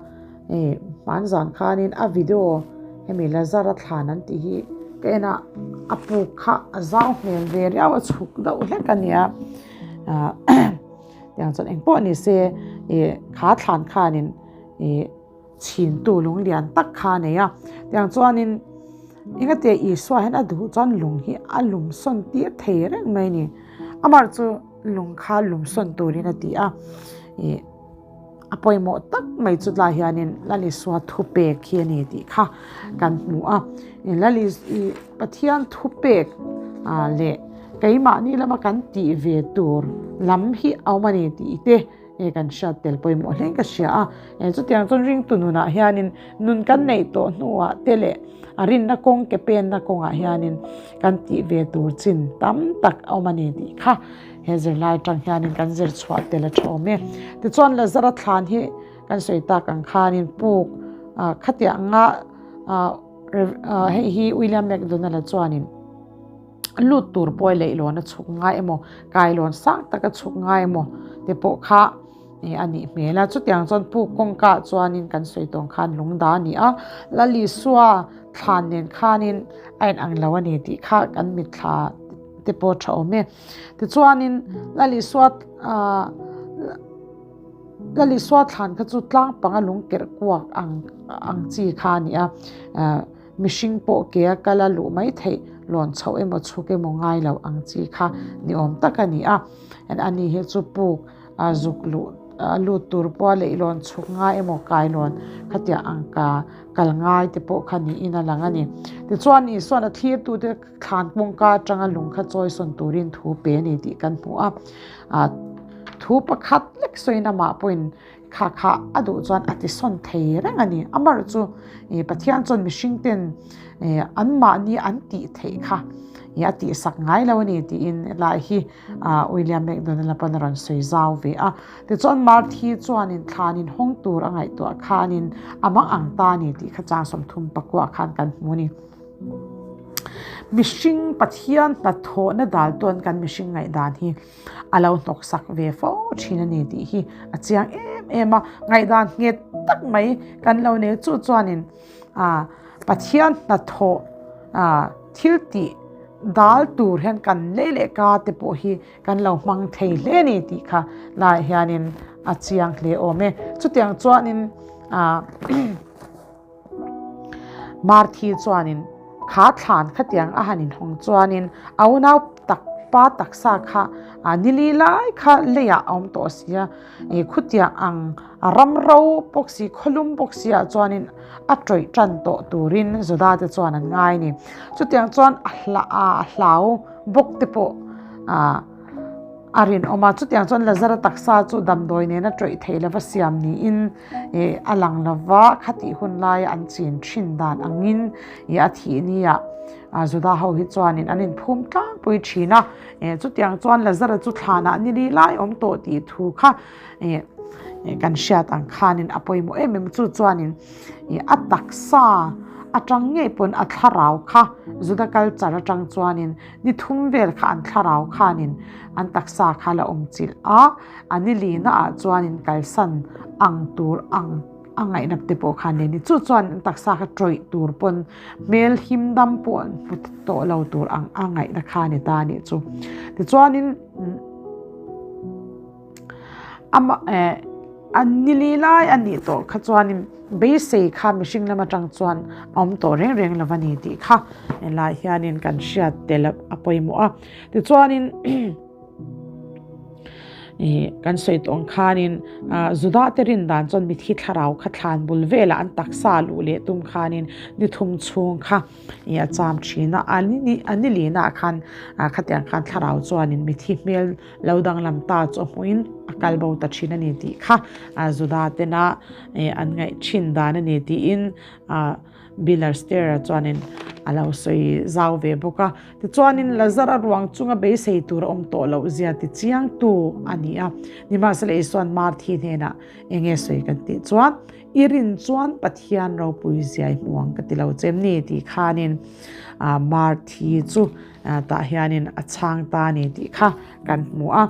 Hei hmanzan khanin a video hemi Lazara thlan an tih hi ka en a, a puk kha a zau hmel ve riau a chhuk deuh hlek a nia ah tiang chuan engpawh ni se ih kha thlan khanin ih chhintu lung lian tak kha a nei a tiang chuanin engati Isua hian a duh chuan lung hi a lum sawn tir thei reng mai a ni amah chu lung kha lum sawn turin a ti a ih. A pawimawh tak mai chu tlai hianin Lal Isua thupek hi a ni tih kha kan hmu a. Lal Pathian thupek leh keimahni lama kan tih ve tur lam hi a awm a ni tih te kan hriat tel pawimawh hlein ka hria a. Chutiang chuan ringtu nunah hianin nun kan neih tawh hnuah te leh a rinna kawng ke penna kawngah hianin kan tih ve tur chin tam tak a awm a ni tih kha He zirlai atang hianin kan zir chhuah tel a tha awm e. Tichuan Lazara thlan hi kan sawi tak ang khanin puk khatiang anga hei hi William McDonald-a chuanin lut tur pawh leihlawn a chhuk ngai emaw kailawn sang taka chhuk ngai emaw te pawh kha a nih hmel a. Chutiang chuan puk kawngka chuanin kan sawi tawng khan lungda a ni a, Lal Isua thlan nen khanin a inang lo a ni tih kha kan mitthla te pawh tha awm e. Tichuanin Lal Isua ah Lal Isua thlan kha chu tlang panga lung kerh kuak ang ang chi kha a ni a, ah mihring pawh ke a kal a luh mai theih lawn chhoh emaw chhuk emaw ngai lo ang chi kha ni awm tak a ni a. Ani hi chu puk ah zuk luh a lut tur pawha leihlawn chhuk ngai emaw kailawn khatiang ang ka kal ngai te pawh kha niin a lang a ni. Tichuan Isua'n a thlirtute Thlan kawngka atanga lung kha chawi sawn turin thu pe a ni tih kan hmu a, thu pakhat lek sawiin amah pawhin kha kha a duh chuan a ti sawn thei reng a ni. Amaherawh chu Pathian chuan mihring ten anmahni an tih theih kha a tihsak ngai lo a ni tiin helai hi William McDonald-a pawn a rawn sawi zau ve a. Tichuan Marthi chuanin thlan inhawng tur a ngaihtuah khanin a mang ang ta a ni tih kha chang 34 khan kan hmu a ni. Mihring Pathian hnathawhna dal tawn kan mihring ngaihdan hi a lo hnawksak ve fo thin a ni tih hi a chiang em em a, ngaihdan nghet tak mai kan lo nei chu chuanin ah Pathian hnathawh ah thil tih dal tur hian kan lei leh ka te pawh hi kan lo hmang thei hle a ni tih kha laiah hianin a chiang hle awm e. Chutiang chuanin ah. Marthi chuanin kha thlan khatiang a han inhawng chuanin a unau tak pa taksa kha a nili lai kha leiah a awm tawh si a, ih khutiang ang ram ro bawk si khawlum bawk si ah chuanin a tawih tan tawh turin Juda te chuan an ngai a ni. Chutiang chuan a hla a hlau bawk te pawh ah. A rinawm a, chutiang chuan Lazara taksa chu damdawi nena tawih theih lova siam niin ih a lang lova, khatih hun laia an chin thin dan angin ih a thih nia Juda ho hi chuanin an inphum tlangpui thin a, ih chutiang chuan Lazara chu thlanah ni li lai awm tawh tih thu kha ih kan hriat ang khanin a pawimawh em em chu chuanin a taksa atang ngei pawn a thlarau kha Juda culture atang chuanin ni thum vel kha an thlarau khanin an taksa kha la awm chilh a, a ni lina ah chuanin kalsan ang tur ang a ngaihnap te pawh khan nei ni. Chu chuan an taksa kha tawih tur pawn hmel him dam pawh an hmu tawh lo tur ang a ngaihna kha a ni ta a nih chu. Tichuanin ama eh an ni li lai a nih tawh kha chuanin beisei kha mihring lam atang chuan a awm tawh reng reng lo a ni tih kha helai hianin kan hriat tel a pawimawh a. Tichuanin Ih kan sawi tawh ang khanin ah Juda te rin dan chuan mithi thlarau kha thlan bul velah an taksa luh leh tum khanin ni thum chhung kha ih a cham thin a, a ni a ni lihnaah khan ah khatiang khan thlarau chuanin mithi hmel lo danglam ta chu a hmuhin a kal bo ta thin a ni tih kha ah Juda tena ih an ngaih thin dan a ni tiin ah Bill Stair-a chuanin a lo sawi zau ve bawk a. Tichuanin Lazara ruang chunga beisei tur a awm tawh loh zia ti chiangtu a ni a. Nimahsela Isua'n Marthi hnenah eng nge sawi kan tih chuan, I rin chuan Pathian ropui zia i hmu ang ka ti lo che em ni? tih khanin Marthi chu tah hianin a chhang ta a ni tih kha kan hmu a.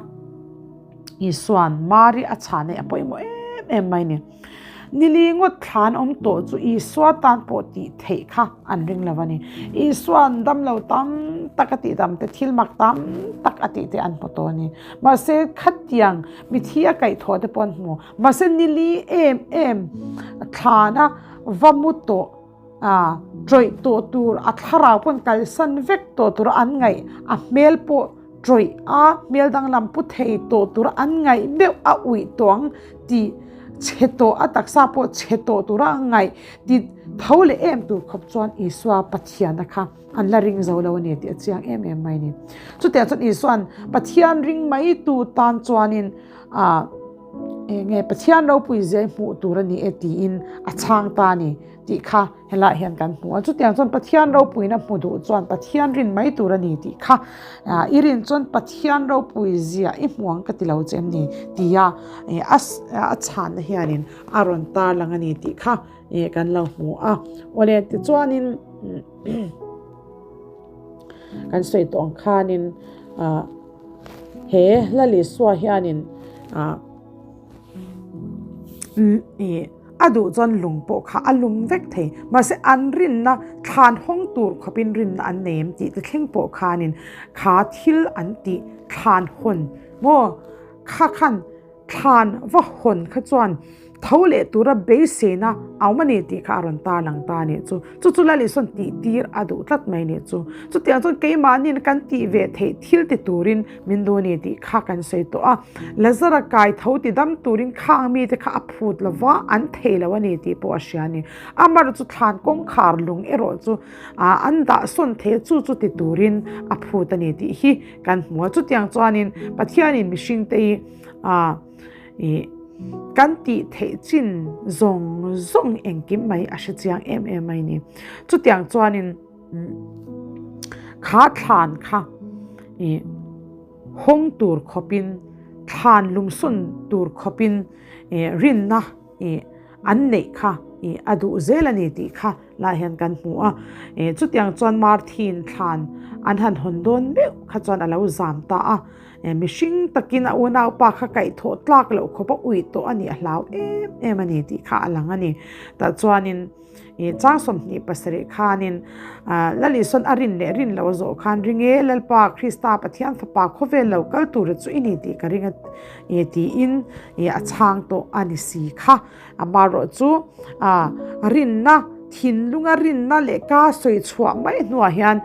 Isua'n Mari a chhan hi a pawimawh em em mai ni. Nili ngawt thlan awm tawh chu Isua tan pawh tih theih kha an ring lo a ni. Isua'n damlo tam tak a tih dam te, thil mak tam tak a tih te an hmu tawh a ni. Mahse khatiang mithi a kaihthawh te pawh an hmu. Mahse nili em em thlana va mu tawh a tawih tawh tur a thlarau pawn kalsan vek tawh tur an ngaih a hmel pawh tawih a hmel danglam pu thei tawh tur an ngaih meuh a uih tawh ang tih chhe tawh a taksa pawh chhe tawh tura a ngaih ti tho leh em tur khawp chuan Isua Pathiana kha an la ring zo lo a ni tih a chiang em em mai a ni. Chutiang chuan Isua'n Pathian ring mai tu tan chuanin ah Eng nge Pathian ropui zia i hmuh tur a ni e tiin a chhang ta a ni tih kha helaiah hian kan hmu a. Chutiang chuan Pathian ropuina hmu duh chuan Pathian rin mai tur a ni tih kha i rin chuan Pathian ropui zia i hmu ang ka ti lo che em ni tia a chhanna hianin a rawn tarlang a ni tih kha kan lo hmu a. Awle tichuanin kan sawi tawh ang khanin He Lalisua hianin ah ih a duh chuan lung pawh kha a lum vek thei. Mahse an rinna thlan hawng tur khawpin rinna an nei em tih te thleng pawh khanin kha thil an tih thlan hawn maw kha khan Thlan va hawn kha chuan tho leh tura beiseina a awm a ni tih kha a rawn tarlang ta a nih chu. Chu chu Laliswn tih tir a duh tlat mai a nih chu. Chutiang chuan keimahniin kan tih ve theih thil ti turin min duh a ni tih kha kan sawi tawh a. Lazara kai tho ti dam turin khang mite kha a phut lo va, an thei lo a ni tih pawh a hria a ni. Amaherawhchu chu thlan kawngkhar lung erawh chu an dah sawn thei a, chu chu ti turin a phut a ni tih hi kan hmu a. Chutiang chuanin Pathianin mihringte hi A ih kan tih theih chin zawng zawng engkim mai a hre chiang em em mai ni. Chutiang chuanin kha thlan kha ih hawng tur khawpin thlan lungsawn tur khawpin ih rinna ih an neih kha ih a duh zel a ni tih kha lah hian kan hmu a. Ih chutiang chuan Marthin thlan an han hawn dawn meuh kha chuan a lo zam ta a. Mihring takin a unaupa kha kaihthawh tlak loh khawp a uih tawh a nih a hlau em em a ni tih kha a lang a ni. Tah chuanin chang 27 khanin Lalisawn a rin leh rin loh a zawh khan ring e Lalpa Krista Pathian fapa khawvel lo kal tura chu i ni tih ka ring a tiin a chhang tawh a ni si kha. Amaherawh chu rinna, thinlunga rinna leh ka sawi chhuah mai hnuah hian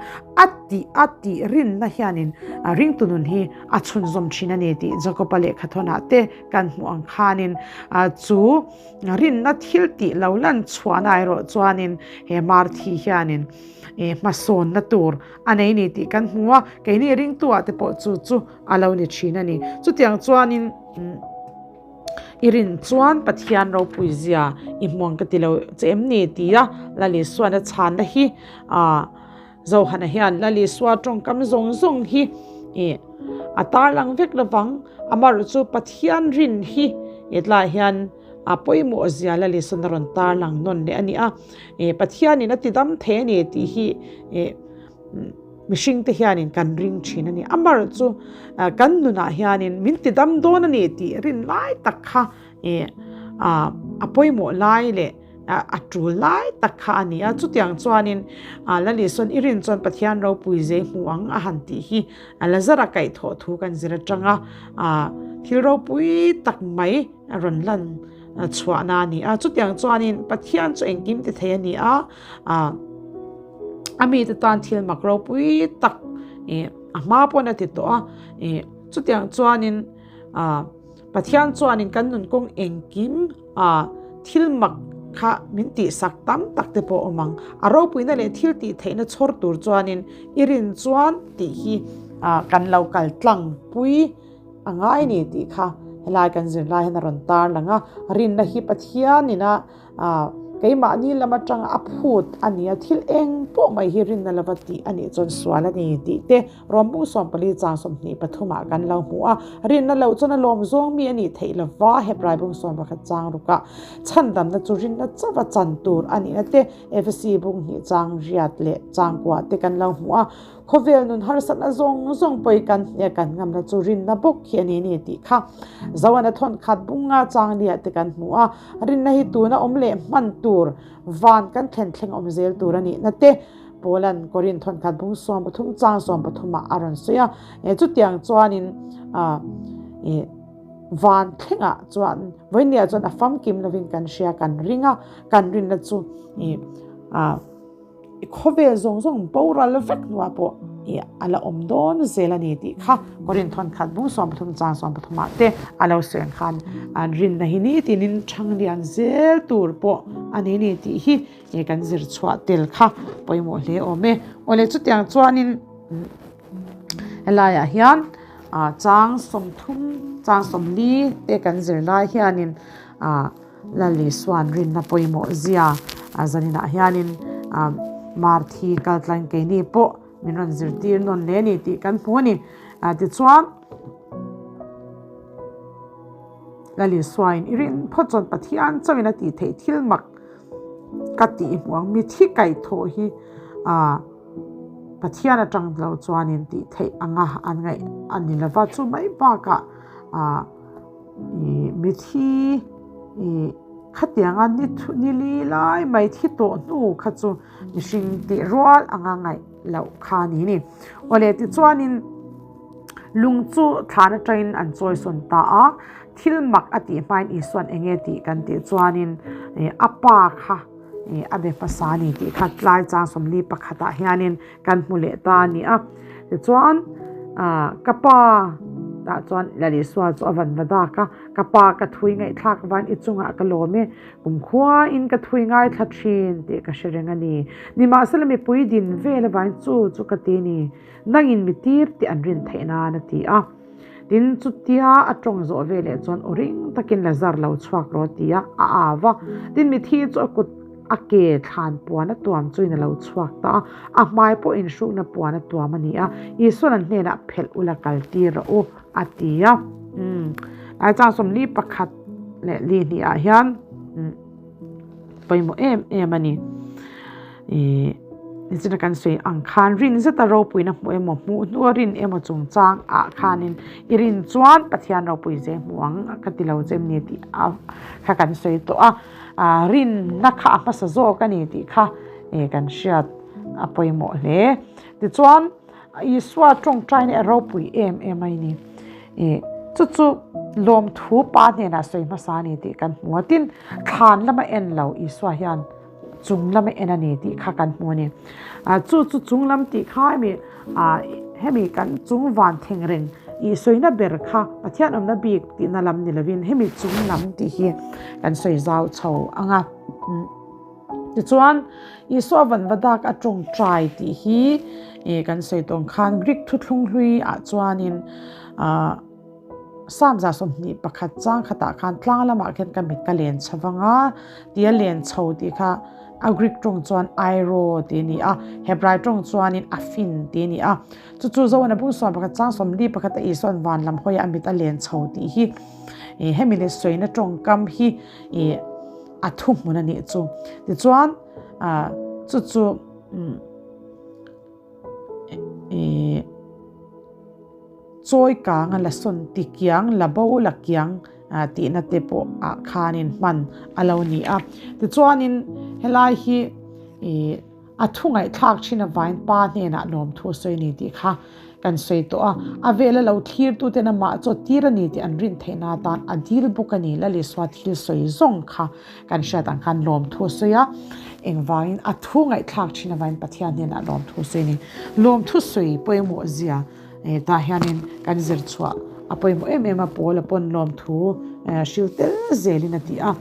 a tih a tih rinna hianin ringtu nun hi a chhunzawm thin a ni tih Jakoba lehkhathawnah te kan hmuh ang khanin chu rinna thil tih lo lan chhuahna erawh chuanin he Marthi hianin hmasawnna tur a nei ni tih kan hmu a, keini ringtuah te pawh chu chu a lo ni thin a ni. Chutiang chuanin. I rin chuan Pathian ropui zia i hmuang ka ti lo che em ni? tia Lalisuan a chhanna hi Zohana hian Lalisua tawngkam zawng zawng hi a tarlang vek lovang. Amaherawhchu Pathian rin hi Hetlaiah hian a pawimawh zia Lal Isuan a rawn tarlang nawn leh a ni a, Pathianin a tidam thei a ni tih hi mihringte hianin kan ring thin a ni. Amaherawhchu kan nunah hianin min tidam dawn a ni tih rin lai tak kha a pawimawh lai leh a tul lai tak kha a ni a. Chutiang chuanin Lal Isuan i rin chuan Pathian ropui zei hmu ang a han tih hi Lazara kaihthawh thu kan zir atanga thil ropui tak mai a rawn lan chhuahna a ni a. Chutiang chuanin Pathian chu engkim ti thei a ni a, a mite tan thil mak ropui tak a hma pawn a ti tawh a. Chutiang chuanin Pathian chuanin kan nun kawng engkim thil mak kha min tihsak tam tak te pawh awm ang. A ropuina leh thil tih theihna chhawr tur chuanin i rin chuan tih hi kan lo kal tlang pui a ngai ni tih kha helai kan zir lai hian a rawn tar lang a. Rinna hi Pathianin a keimahni lam atanga a phut a ni a, thil eng pawh mai hi rinna lova tih a nih chuan sual a ni tih te Rawmbung 14 chang 23 ah kan lo hmu a, rinna loh chuan a lawm zawng mi a nih theih lova, Hebrai bung 11 chang rukah chhandamna chu rinna chauha chan tur a nihna te, Efesi bung hnih chang riat leh chang kua te kan lo hmu a, khawvel nun harsatna zawng zawng pawi kan hne kan ngamna chu rinna bawk hi a ni ni tih kha Zoana thawn khat bunga chang liah te kan hmu a, rinna hi tuna awm leh hman tur van kan thlen thleng awm zel tur a nihna te. Paula'n Korinth thawnkhat bung 13 chang 13 ah a rawn sawi a, chutiang chuanin van thlengah chuan vawinia chuan a famkim lovin kan hria kan ring a, kan rinna chu khawvel zawng zawng boral vek hnuah pawh a la awm dawn zel a ni tih kha Korinth thawnkhat bung 13 chang 13 ah te a lo sawi ang khan an rinna hi nitinin thang lian zel tur pawh a ni ni tih hi He kan zir chhuah tel kha pawimawh hle awm e. Awle chutiang chuanin helaiah hian chang 30 chang 40 te kan zir lai hianin Lal Isuan rinna pawimawh zia zaninah hianin Marthi kaltlang keini pawh min rawn zirtir nawn hle a ni tih kan hmu a ni. Tichuan. Lal Isuain i rin phawt chuan Pathian chauhin a tih theih thil mak ka tih hmuh ang. Mithi kaihthawh hi Pathian atang lo chuanin tih theih anga an ngaih a ni lova. Chu mai bakah mithi khatianga ni li lai mai thi tawh hnu kha chu mihring tih rual anga ngaih loh kha a ni ni. Awle tichuanin. Lung chu thlan atangin an chawi sawn ta a, thil mak a tih hmain Isua'n eng nge tih kan tih chuanin a pa kha a be hmasa a ni tih kha tlai chang 41 ah hianin kan hmu leh ta a ni a. Tichuan ka pa tah chuan Lal Isua chu a van va dak a, ka pa ka thui ngaihthlak vain i chungah ka lawm e, kumkhuain ka thui ngaithla thin tih ka hre reng a ni. Nimahsela mipui din vel avain chu chu ka ti ni. Nangin mi tir tih an rin theih nan a ti a. Tin, chutia a tawng zawh ve leh chuan aw ring takin Lazar lo chhuak rawh a ti a, a au a. Tin, mithi chu a kut a ke thlan puan a tuam chuin a lo chhuak ta a, a hmai pawh inhrukna puan a tuam a ni a. Isua'n an hnenah phelh ula kal tir rawh u a ti a. Umm, lai chang 41 leh li hnih ah hian umm. Pawimawh em em a ni. Ih nichina kan sawi ang khan rin zeta ropuina hmuh emaw hmuh hnua rin emaw chungchang ah khanin i rin chuan Pathian ropui ze hmu ang ka ti lo che em ni tih a kha kan sawi tawh a. Ah rinna kha a hmasa zawk a ni tih kha ih kan hriat a pawimawh hle. Tichuan Isua tawngtaina a ropui em em a ni. Ih chu chu lawmthu pa hnenah sawi hmasa a ni tih kan hmu a. Tin, thlan lama en lo Isua hian chung lama en a ni tih kha kan hmu a ni. Ah chu chu chung lam tih kha hemi ah hemi kan chung van theng reng ih sawina ber kha Pathian awmna bik tihna lam ni lovin hemi chung lam tih hi kan sawi zau chho ang a. Tichuan, Isua van va dak a tawngtai tih hi kan sawi tawng khan Greek thuthlung hlui ah chuanin Psalm 21 chang khatah khan tlang lamah khian ka mit ka len chho vang a, tia len chho tih kha a Greek tawng chuan airo tih a ni a, Hebrai tawng chuanin afin tih a ni a. Chu chu Zohana bung 11 chang 41 a Isua'n van lam hawiah a mit a len chho tih hi. Hemi leh sawina tawngkam hi a thuhmun a nih chu. Tichuan chu chu chawi kanga la sawn ti kiang la bo la kiang tihna te pawh ah khanin hman a lo ni a. Tichuanin helai hi A thu ngaihthlak thin avain pa hnenah lawmthu a sawi a ni tih kha kan sawi tawh a, a vela lo thlirtuten amah chaw tir a ni tih an rin theihna atan a dil bawk a ni. Lalisua thil sawi zawng kha kan hriat ang khan lawmthu a sawi a, engvangin a thu ngaihthlak thin avain Pathian hnenah lawmthu a sawi a ni. Lawmthu sawi pawimawh zia tah hianin kan zir chhuah a pawimawh em em a, Paula pawn lawmthu hril tel zelin a ti a,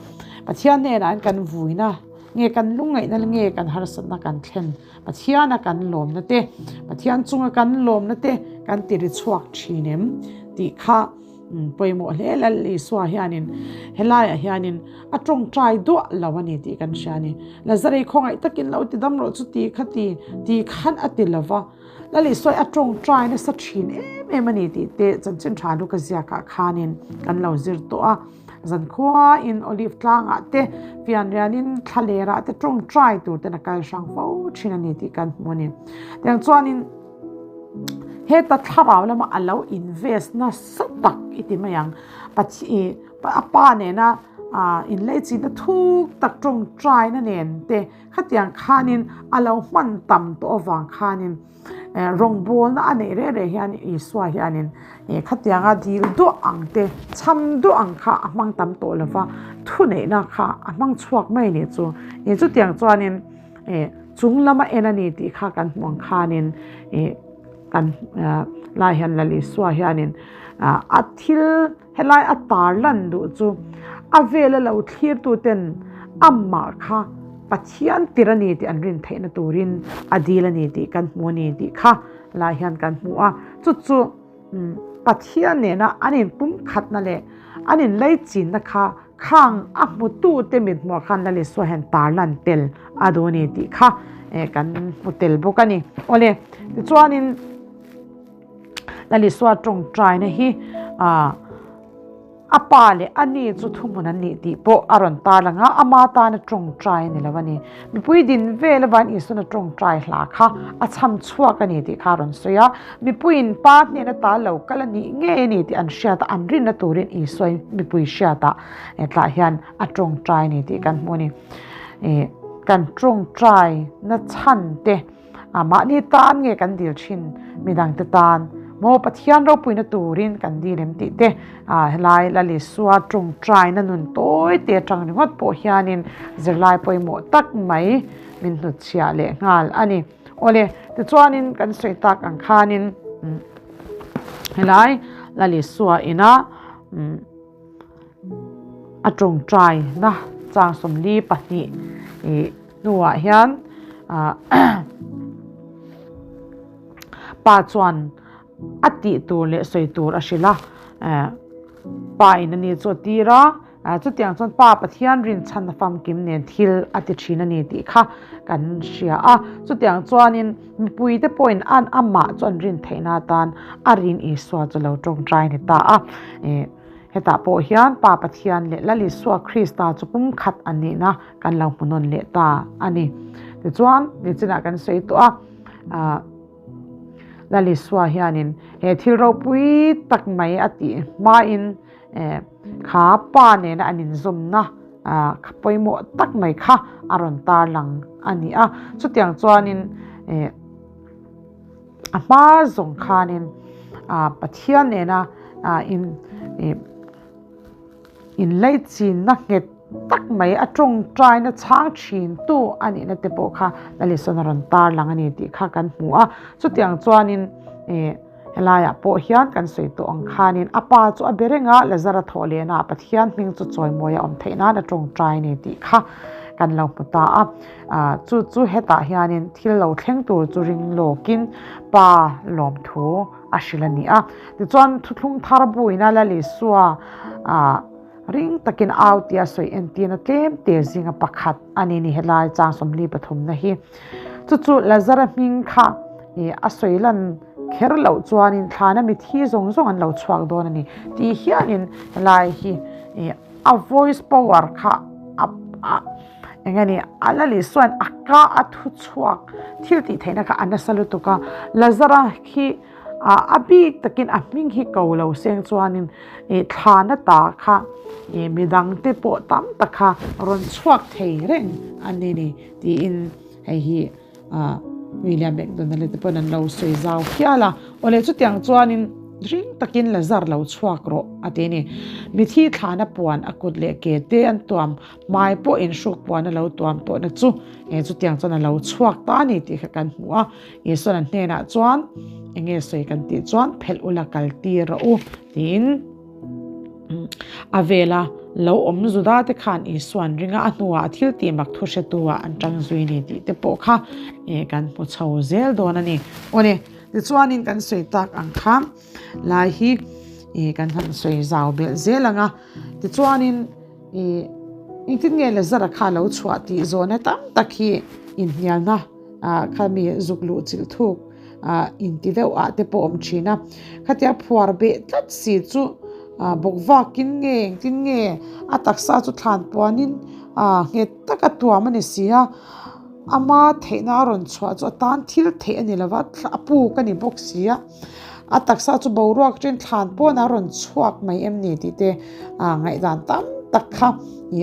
Pathian hnenah kan vuina Nge kan lungngaihna nge kan harsatna kan thlen? Pathiana kan lawmna te, Pathian chunga kan lawmna te kan ti ri chhuak thin em? tih kha pawimawh hle Lal Isua hianin helaiah hianin a tawngtai duah lo a ni tih kan hria a ni. Lazarei khawngaih takin lo ti dam rawh chu ti kha ti ti khan a ti lo va, Lal Isua a tawngtai nasa thin em em a ni tih te chanchin tha Luka ziakah khanin kan lo zir tawh a. Zankhuain Olive tlangah te, fianrianin thlalerah te tawngtai tur ten a kal hrang fo thin a ni tih kan hmu a ni. Tiang chuanin heta thlarau lama a lo invest nasa tak i ti mai ang. Pathian a pa nena inleichina thuk tak tawngtaina nen te khatiang khanin a lo hman tam tawh avang khanin Rawngbawlna a neih reh reh hian Isua hianin khatianga dil duah ang te, chham duah ang kha a hmang tam tawh lo va, thuneihna kha a hmang chhuak mai a nih chu. Chutiang chuanin chung lama en a ni tih kha kan hmuh ang khanin kan lai hian Lal Isua hianin a thil helai a tarlan duh chu a vela lo thlirtuten amah kha Pathian tir a ni tih an rin theihna turin a dil a ni tih kan hmu a ni tih kha lai hian kan hmu a. Chu chu Pathian nena an inpumkhatna leh an inleichinna kha khang a hmutute mithmuah khan Lal Isua hian tarlan tel a duh a ni tih kha kan hmu tel bawk a ni. Awle, tichuanin Lal Isua tawngtaina hi A pa leh a ni chu thuhmun an nih tih pawh a rawn tarlang a, ama tana tawngtai a ni lo a ni. Mipui din vel avain Isuan a tawngtai hla kha a chham chhuak a ni tih kha a rawn sawi a. Mipuiin pa hnena ta lo kal a nih ngei a ni tih an hriat a, an rinna turin Isuain mipui hriatah tlah hian a tawngtai a ni tih kan hmu a ni. Kan tawngtai na chhan te. A mahni tan nge kan dil thin midangte tan maw Pathian ropuina turin kan dil em tih te a helai Lal Isua tawngtaina nun tawi te atang ringawt pawh hianin zirlai pawimawh tak mai min hnutchhiah leh nghal a ni. Awle tichuanin kan sawi tak ang khanin helai Lal Isua ina a tawngtaina chang 42 ih hnuah hian pa chuan a tih tur leh sawi tur a hrilh a pa in a ni chu a tir a chutiang chuan pa Pathian rinchhan a famkim nen thil a ti thin a ni tih kha kan hria a chutiang chuanin mipui te pawhin an amah chu an rin theihna atan a rin Isua chu lo tawngtai ni ta a. Hetah pawh hian Pa Pathian leh Lal Isua Krista chu pumkhat an nihna kan lo hmu nawn leh ta a ni. Tichuan, nichinah kan sawi tawh a, ah, Lal Isua hianin he thil ropui tak mai a tih hmain eh, kha Pa nena an inzawmna ah, kha pawimawh tak mai kha a rawn tarlang a ni a. Chutiang chuanin eh, A hma zawng khanin Pathian nena inlaichinna nghet tak mai a tawngtaina chhang thintu a nihna te pawh kha Lalisona rawn tarlang a ni tih kha kan hmu a. Chutiang chuanin helaiah pawh hian kan sawi tawh ang khanin a pa chu a be reng a, Lazara thawh lehnaah Pathian hming chu chawimawi a awm theih nan a tawngtai a ni tih kha kan lo hmu ta a. Chu chu hetah hianin thil lo thleng tur chu ring lawkin pa lawmthu a hrilh a ni a. Tichuan thuthlung thar buina Lal Isua ring takin au tia sawi entirna tlem te zinga pakhat a ni ni helai chang 43 na hi. Chu chu Lazara hming kha a sawi lan kher loh chuanin thlana mithi zawng zawng an lo chhuak dawn a ni tih hianin helai hi ih a voice power kha a a eng nge ni a la leh chuan a ka a thu chhuak thil tih theihna kha a nasa lutuk a Lazara khi ah a bik takin a hming hi ko lo seng chuanin ih thlana ta kha ih midang te pawh tam tak kha rawn chhuak thei reng a ni ni tiin hei hi ah William McDonald te pawn an lo sawi zau hial a, awle chutiang chuanin ring takin Lazar lo chhuak rawh a ti a ni. Mithi thlana puan a kut leh ke te an tuam hmai pawh inhruk puan a lo tuam tawhna chu eh chutiang chuan a lo chhuak ta a ni tih kha kan hmu a, Isuan an hnenah chuan enge sawi kan tih chuan phelh ula kal tir rawh u tiin A vela lo awm Juda te khan Isua'n ringa a hnuah a thil tih mak thu hretu ah an tang zui ni tih te pawh kha kan hmu chho zel dawn a ni. Awle, tichuanin kan sawi tak ang kha lai hi kan han sawi zau belh zel ang a, tichuanin engtin nge Lazara kha lo chhuah tih zawhna tam tak hi inhnialna kha mi zuk luh chilh thuk inti deuh ah te pawh awm thin a, khatia phuar beh tlat si chu bawk vakin nge engtin nge a taksa chu thlan puanin nghet taka tuam a ni si a, ama theihna a rawn chhuah chu a tan thil theih a ni lova a puk a ni bawk si a, a taksa chu boruak chen thlan pawn a rawn chhuak mai em ni tih te ngaihdan tam tak kha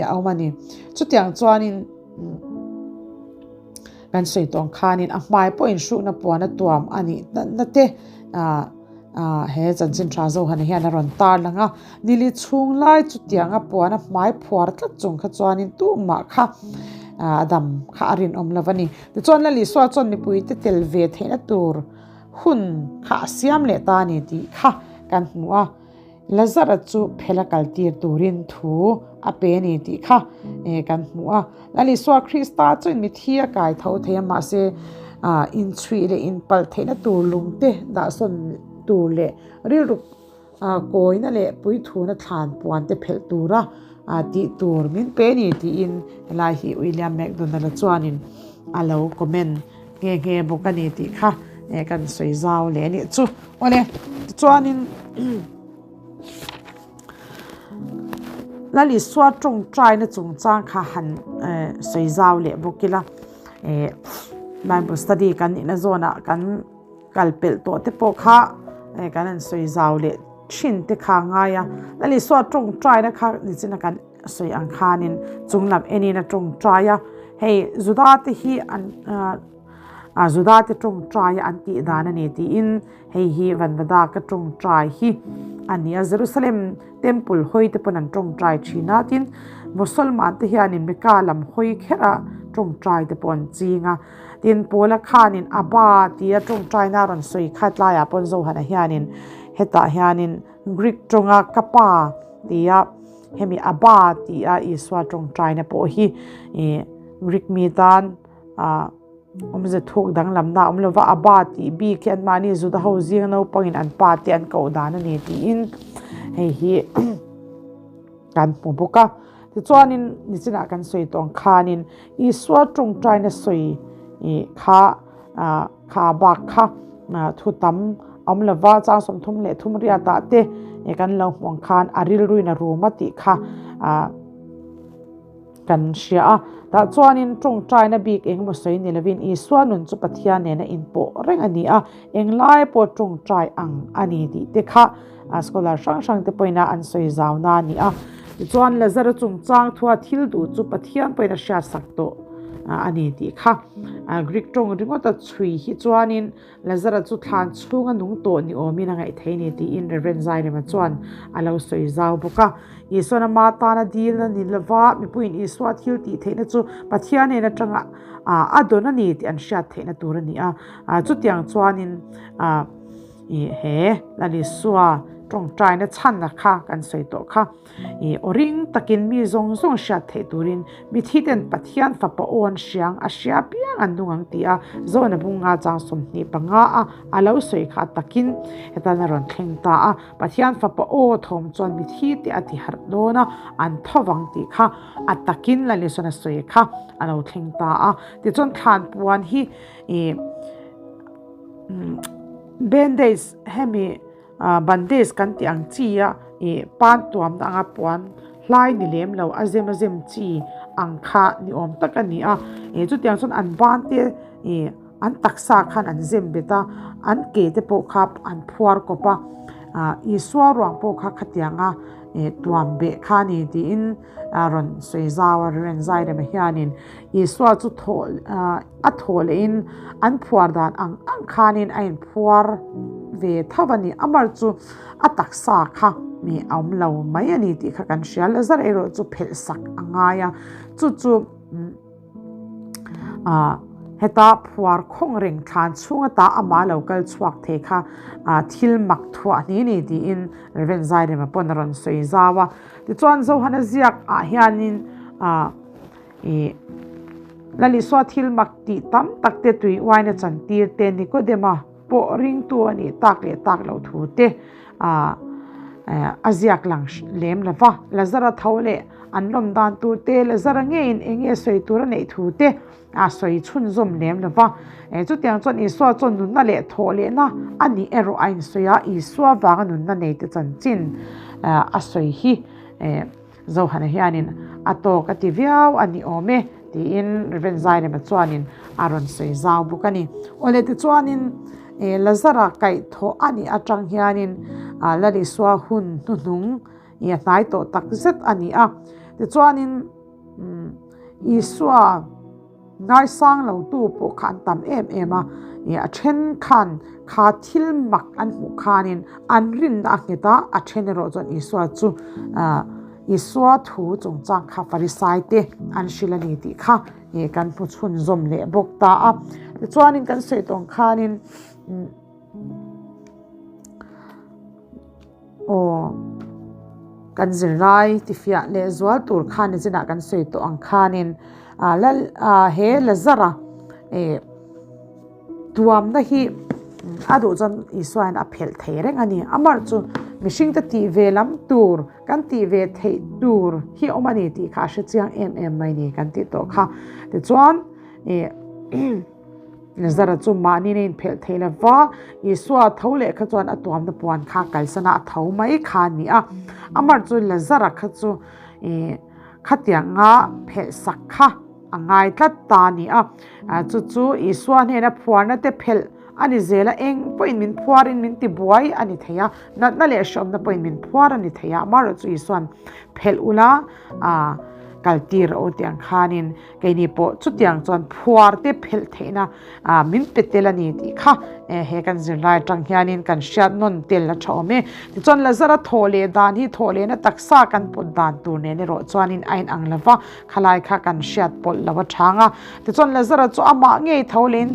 a awm a ni, chutiang chuanin. Kan sawi tawng khanin a hmai pawh inhrukna puan a tuam a nih natna te he chanchin tha Zohana hian a rawn tar lang a, nili chhung lai chutianga puan a hmai phuar tlat chung kha chuanin tumah kha a dam kha a rinawm lo a ni. Tichuan Lalisua chuan mipuite tel ve theihna tur hun kha a siam leh ta a ni tih kha kan hmu a. Lazara chu phela kaltir turin thu a pe a ni tih kha kan hmu a. Lal Isua Krista chuan mithi a kai tho thei a, mahse inchhuih leh inpalh theihna tur lungte dahsawn tur leh rilru kawina leh puithuna thlan puante phelh tura tih tur min pe a ni tiin helai hi William McDonald-a chuanin a lo comment nghe nghe bawk a ni tih kha kan sawi zau leh a nih chu. Awle, tichuanin Lal Isua tawngtaina chungchang kha han sawi zau leh bawk ila, Bible study kan nihna zawnah kan kal pelh tawh te pawh kha kan han sawi zau leh thin te kha a ngai a. Lal Isua tawngtaina kha nichina kan sawi ang khanin chunglam enin a tawngtai a, hei Juda te hi an A Juda te tawngtai an tih dan a ni tiin hei hi Vanvada ka tawngtai hi a ni a, Jerusalem temple hawi te pawn an tawngtai thin a, tin Mosolman te hianin Mecca lam hawi kher a tawngtai te pawh an ching a, tin Paula khanin Abba tia tawngtaina a rawn sawi kha tlaiah pawn Zohana hianin hetah hianin Greek tawnga ka pa tia hemi Abba tia Isua tawngtaina pawh hi Greek mi tan Ah, awmze thuk danglamna a awm lova, Abba tih bik hi anmahni Juda ho zinga naupangin an pa te an koh dan a ni tiin hei hi kan hmu bawk a. Tichuanin nichinah kan sawi tawh ang khanin Isua tawngtaina sawi kha kha bak kha thu tam a awm lova, chang 33 riatah te kan lo hmu ang khan a rilruin a rum a tih kha Kan hria a, tah chuanin tawngtaina bik engemaw sawi ni lovin Isua nun chu Pathian nena inpawh reng a ni a, englai pawh tawngtai ang a ni tih te kha scholar hrang hrang te pawhin an sawi zauna a ni a. Tichuan Lazara chungchang thua thil duh chu Pathian pawhin a hriatsak tawh a ni tih kha Greek tawng ringawta chhui hi chuanin Lazara chu thlan chhunga nung tawh ni awmin a ngaih thei ni tiin Rev. Zairema chuan a lo sawi zau bawk a. Isuan ama tana dilna ni lova mipuiin Isua thil tih theihna chu Pathian en atanga a dawn a ni tih an hriat theihna tur a ni a. Chutiang chuanin he Lal Isua tawngtaina chhanna kha kan sawi tawh kha. I aw ring takin mi zawng zawng hriat theih turin mithi ten Pathian fapa aw an hriang a hria piang an nung ang ti a Zona bunga chang 25 a a lo sawi kha takin hetan a rawn thleng ta a, Pathian fapa aw thawm chuan mithi te a ti harh dawn a, an tho vang tih kha a takin Lalisona sawi kha a lo thleng ta a. Tichuan thlan puan hi i. Bandage hemi bandage kan tih ang chi a ih pan tuamna anga puan hlai ni lem lo a zem a zem chi ang kha ni awm tak a ni a ih chutiang chuan an ban te ih an taksa khan an zem bet a an ke te pawh kha an phuar kawp a ah Isua ruang pawh kha khatianga ih tuam beh kha a ni tiin a rawn sawi zau a Reverend Zairema hianin Isua chu thawh ah. A thaw lehin an phuar dan ang ang khanin a inphuar ve tho a ni. Amar chu a taksa kha mi a awm lo mai a ni tih kha kan hria. Lazar erawh chu phelh sak a ngai a, chu chu heta phuar khawng reng thlan chhung ata amah lo kal chhuak thei kha thil mak thuah hni ni tiin Rev. Zairema pawn a rawn sawi zau a. Tichuan Zohana ziak ah hianin Ih, Lalisua thil mak tih tam tak te tui uaina chantir te Nikodema pawh ringtu a nih tak leh tak loh thu te a ziak lang lem lo va. Lazara tho leh an lawm dan tur te, Lazara ngeiin eng nge sawi tur a neih thu te a sawi chhunzawm lem lo va. Chutiang chuan Isua chuan nunna leh thawh lehna a nih erawh a insawi a, Isua vanga nunna neite chanchin a sawi hi. Zohana hianin a tawk a ti viau a ni awm e tiin Rev. Zairema chuanin a rawn sawi zau bawk a ni. Awle tichuanin Lazara kaihthawh a nih atang hianin Lalisua hun hnuhnung i a hnai tawh tak zet a ni a. Tichuanin Isua. Ngaisang lo tu pawh kha an tam em em a, ih a then khan kha thil mak an hmuh khanin an rinna a nghet a, a then erawh chuan Isua chu ah Isua thu chungchang kha Farisai te an hrilh a ni tih kha ih kan hmu chhunzawm leh bawk ta a. Tichuanin kan sawi tawng khanin umm. Aw, kan zirlai tifiah leh zual tur khan nichinah kan sawi tawh ang khanin ah lal ah he Lazara eh tuamna hi a duh chuan Isua hian a phelh thei reng a ni. Amah chu mihring te tih ve lam tur kan tih ve theih tur hi a awm a ni tih kha a hre chiang em em mai ni kan tih tawh kha. Tichuan eh. Lazara chu mahni na inphelh thei lo va, Isua a tho leh kha chuan a tuamna puan kha kalsana a tho mai kha a ni a. Amar chu Lazara kha chu ih khatianga phelh sak kha a ngai tlat ta a ni a. Chu chu Isua hnena phuarna te phelh a ni zel a, eng pawhin min phuarin min ti buai a ni thei a, natna leh hrehawmna pawhin min phuar a ni thei a. Amaherawhchu chu Isua'n phelh ula kal tir a aw tih ang khanin Keini pawh chutiang chuan phuar te phelh theihna min pe tel a ni tih kha he kan zirlai atang hianin kan hriat nawn tel a tha awm e. Tichuan Lazara thawh leh dan hi thawh lehna taksa kan pawt dan tur nen erawh chuanin a inang lo va, khalai kha kan hriat pawlh lo a chang a. Tichuan Lazara chu amah ngei tho lehin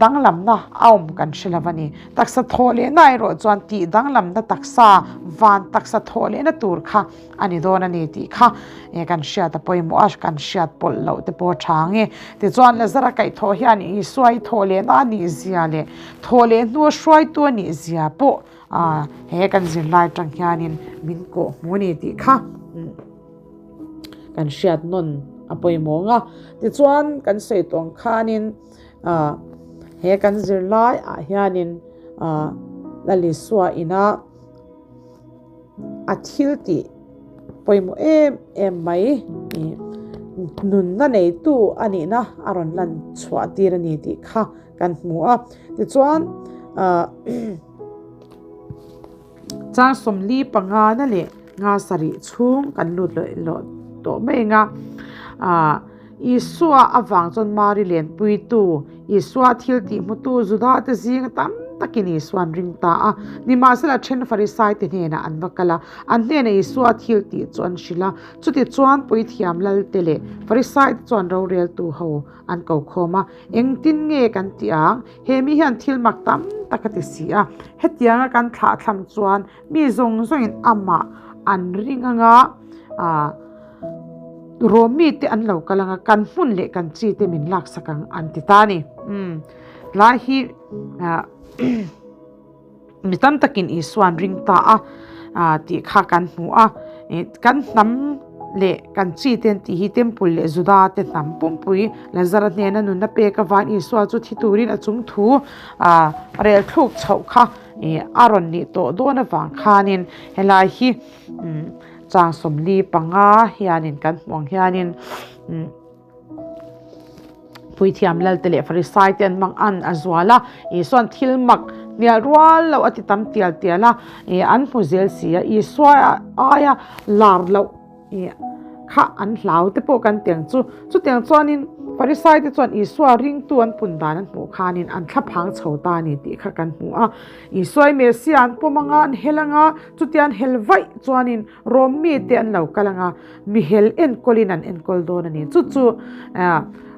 danglamna a awm kan hre lo a ni. Taksa thawh lehna erawh chuan tih danglamna taksa van taksa thawh lehna tur kha a ni dawn a ni tih kha kan hriat a pawimawh a, kan hriat pawlh loh te pawh a tha ang e. Tichuan Lazara kaihthawh hian Isua hi thawh lehna a nih zia leh thawh leh hnua hruaitu a nih zia pawh he kan zirlai atang hianin min kawh hmu a ni tih kha kan hriat nawn a pawimawh ang a. Tichuan kan sawi tawh ang khanin he kan zirlai ah hianin Lal Isua ina A thil tih pawimawh em em mai ih nunna neitu a nihna a rawn lan chhuah tir a ni tih kha kan hmu a. Tichuan ah chang sawmli panga na leh nga sarih chhung kan lut leh lawh tawh mai ang a. Ah Isua avang chuan Mari lenpuitu Isua thil tih hmutu Juda te zinga tam takin Isua an ring ta a. Nimahsela then Farisai te hnenah an va kal a, an hnenah Isua thil tih chu an hrilh a. Chutichuan Puithiam Lalte leh Farisai te chuan roreltu ho an ko khawm a, Engtin nge kan tih ang? He mi hian thil mak tam tak a ti si a. Hetianga kan thlahthlam chuan Mi zawng zawngin amah an ring anga ah Rom mite an lo kal anga kan hmun leh kan chi te min laksak ang an ti ta a ni. Umm tlai hi ah mi tam takin Isua an ring ta a ah tih kha kan hmu a, kan hnam. leh kan chi te an tih hi Temple leh Juda te hnam pumpui Lazara hnena nunna pek avang Isua chu thi turin a chung thu ah rel thluk chhoh kha ih a rawn nih tawh dawn avang khanin helai hi umm chang 45 hianin kan hmuh ang hianin umm Puithiam Lalte leh Farisai te an mang an a zual a, Isua'n thil mak hnial rual loh a ti tam tial tial a, ih an hmu zel si a, Isua aia lar loh ih kha an hlau te pawh kan tiang chu. Chutiang chuanin Farisai te chuan Isua ringtu an pun dan an hmuh khanin an thlaphang chho ta a ni tih kha kan hmu a. Isuai Messia an pawm anga an hel anga, chutia an hel vaih chuanin Rom mite an lo kal anga, Mihel enkawlin an enkawl dawn a ni. Chu chu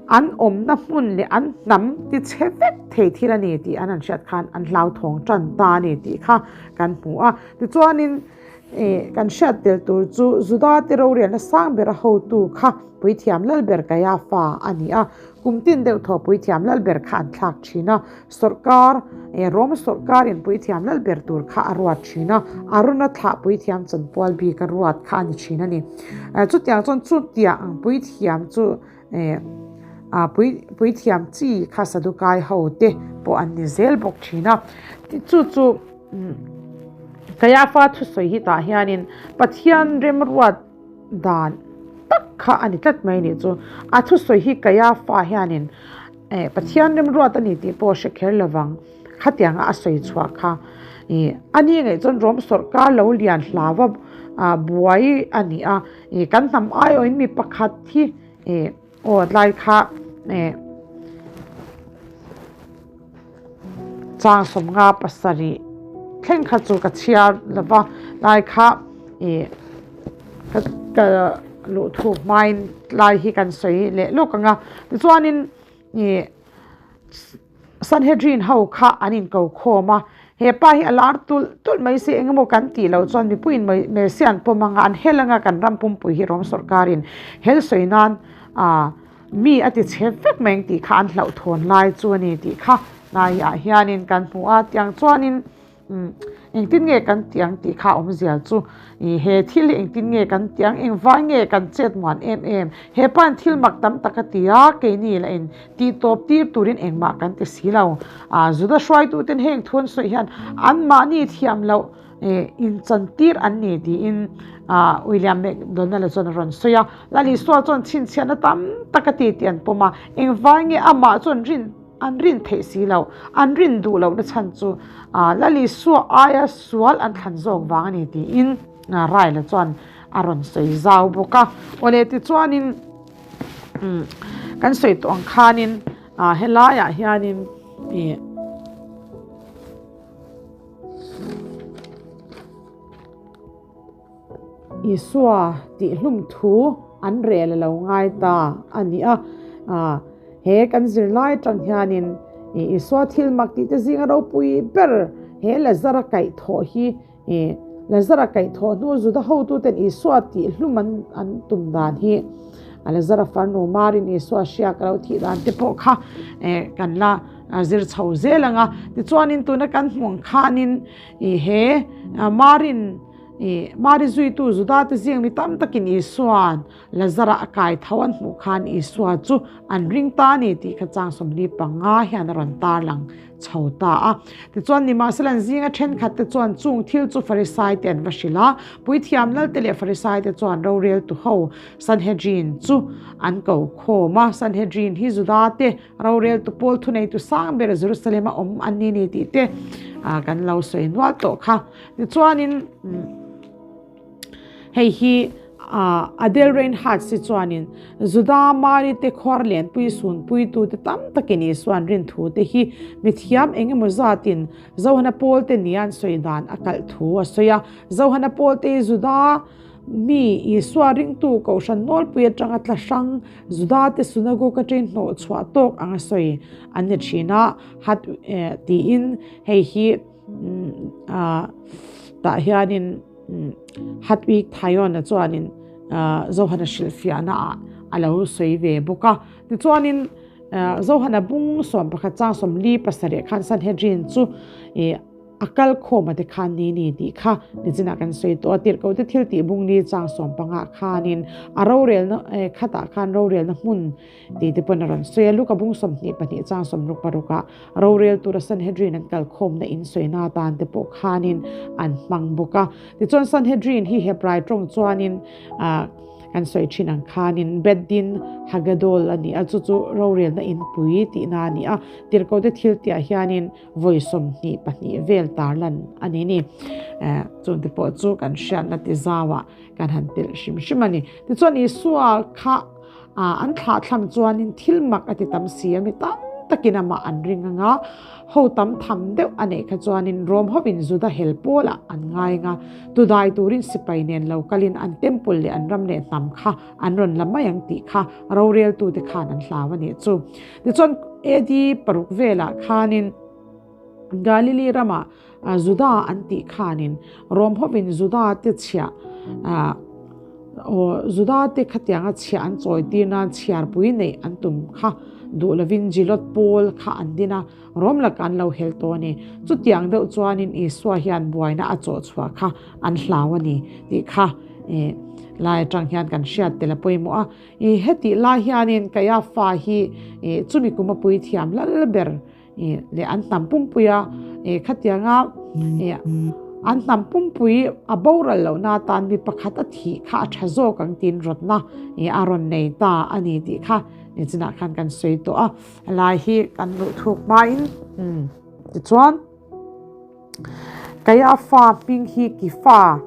an awmna hmun leh an hnam ti chhe vek thei thil a ni tih an han hriat khan an hlauthawng tan ta a ni tih kha kan hmu a. Tichuanin kan hriat tel tur chu Juda te rorialna sang bera hotu kha Puithiam Lalber Kaiafa a ni a. Kum tin deuh thaw Puithiam Lalber kha an thlak thin a. Sawrkar, Rome sawrkar in Puithiam Lalber tur kha a ruat thin a, Arona thlah Puithiam chanpual bik a ruat kha a ni thin a ni. Chutiang chuan chutiang ang Puithiam chu Puithiam chi kha Sadukai ho te pawh an ni zel bawk thin a. Chu chu Kaiafa thusawi hi tah hianin Pathian remruat dan tak kha a ni tlat mai a nih chu. A thusawi hi Kaiafa hianin Eh, Pathian remruat a ni tih pawh a hre kher lovang. Khatianga a sawi chhuah kha. Ih, a ni ngaih chuan Rom sawrkar lo lian hlauva ah buai a ni a. Ih, kan hnam aiawhin mi pakhat hi ih aw tlai kha eh chang 57 thleng kha chu ka chhiar lova tlai kha ih ka ka luh thuk hmain tlai hi kan sawi leh lawk ang a tichuanin ih Sanhedrin ho kha an inko khawm a hepa hi a lar tulh tulh mai se engemaw kan tih loh chuan mipuiin Mercy an pawm anga an hel anga kan ram pumpui hi Rom sawrkarin hel sawi nan ah mi a ti chhe vek mai ang tih kha an hlauhthawn lai chu a ni tih kha hnaiah hianin kan hmu a tiang chuanin Umm, engtin nge kan tih ang tih kha awmzia chu ih he thil hi engtin nge kan tih ang, engvai nge kan chet muan em em, he pa'n thil mak tam tak a ti a, keini lah in tih tawp tir turin engmah kan ti si lo. Ah, Juda hruaituten heng thu an sawi hian anmahni thiam loh ih inchan tir an ni tiin ah William McDonald-a chuan a rawn sawi a. Lal Isua chuan chhinchhiahna tam tak a ti tih an pawm a, engvai nge amah chuan rin An rin theih si lo. An rin duh lohna chhan chu Lal Isua aia sual an thlan zawk vang a ni tiin Raila chuan a rawn sawi zau bawk a. Awle tichuanin kan sawi tawh ang khanin helaiah hianin ih Isua tihhlum thu an rel a lo ngai ta a ni a. He kan zirlai atang hianin Isua thil mak tih te zinga ropui ber he Lazara kaihthawh hi Lazara kaihthawh hnu Juda hotuten Isua tihhlum an tum dan hi Lazara farnu Marin Isua hriak a lo thih dan te pawh kha kan la zir chho zel ang a. Tichuanin tuna kan hmuh ang khanin he Marin I Mari zuitu Juda te zing mi tam takin Isua'n Lazara a kai tho an hmuh khan Isua chu an ring ta a ni tih kha chang 45 hian a rawn tarlang chho ta a. Tichuan nimahsela an zinga thenkhat te chuan chung thil chu Farisai te an va hrilh a, Puithiam Lalte leh Farisai te chuan roreltu ho Sanhedrin chu an ko khawm a. Sanhedrin hi Juda te Roreltu pawl thuneitu sang ber Jerusalem a awm an ni ni tih te kan lo sawi nual tawh kha. Tichuanin hei hi Adele Reinhart si chuanin Juda Mari te khuar lianpui sunpuitu te tam takin Isuan rin thu te hi mithiam engemaw zatin Johana pawl te nia an sawi dan a kalh thu a sawi a. Johana pawl te hi Juda Mi Isua ringtu Kohhran nawlpui atanga tla hrang Judate synagogue atangin hnawh chhuah tawk anga sawi an ni thin a, hat tiin hei hi tah hianin Hatwig Thayon-a chuanin Johana hrilhfiahna ah a lo sawi ve bawk a. Tichuanin Johana bung 11 chang 47 khan Sanhedrin chu. A kal khawm a te khan ni ni tih kha nichinah kan sawi tawh a, tirhkoh te thil tih bung ni chang sawm pangah khanin a rorelna khatah khan rorelna hmun tih te pawn a rawn sawi a, Luka bung 22 chang sawmruk parukah rorel tura Sanhedrin an kal khawmna in sawina atan te pawh khanin an hmang bawk a. Tichuan Sanhedrin hi Hebrai tawng chuanin kan sawi thin ang khanin Bet Din Hagadol a ni a, chu chu rorelna inpui tihna a ni a, tirhkoh te thil tihah hianin Vawi 22 vel tarlan a ni ni. Chungte pawh chu kan hriatna ti zauah kan han telh hrim hrim a ni. Tichuan Isua kha an thlahthlam chuanin thil mak a ti tam si a, mi tam takin amah an ring ang a, ho tam tham deuh a neih kha chuanin Rom hovin Juda hel pawlah an ngai ang a, tudai turin sipai nen lo kalin an temple leh an ram leh hnam kha an rawn la mai ang tih kha roreltute khan an hlau a nih chu. Tichuan AD paruk velah khanin Galili ramah Juda an tih khanin Rom hovin Juda te chhiah Juda te khatianga chhiah an chawi tir nan chhiarpui neih an tum kha duh lovin Zilot pawl kha an din a, Rom lakah an lo hel tawh a ni. Chutiang deuh chuanin Isua hian buaina a chawh chhuah kha an hlau a ni tih kha lai atang hian kan hriat tel a pawimawh a. I hetih lai hianin Kaiafa hi chumi kum a puithiam lal ber leh an hnam pumpuia khatianga an hnam pumpui a boral lohna atan mi pakhat a thih kha a tha zawk ang tiin rawtna a rawn nei ta a ni tih kha nichinah khan kan sawi tawh a. Lai hi kan luh thuk hmain tichuan Kaiafa hming hi Kifa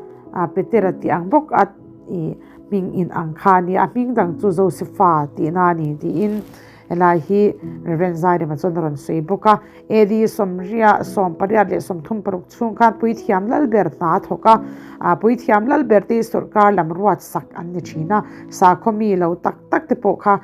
Petera tih ang bawk a ih hming in ang kha a ni a, hming dang chu Josefa tihna a ni tiin helai hi Rev Zairema chuan a rawn sawi bawk a. AD sawmriat sawmpariat leh 36 chhung khan Puithiam Lalber hna a thawk a, Puithiam Lalber te hi sawrkar lam ruat sak an ni thin a, sakhaw mi lo tak tak te pawh kha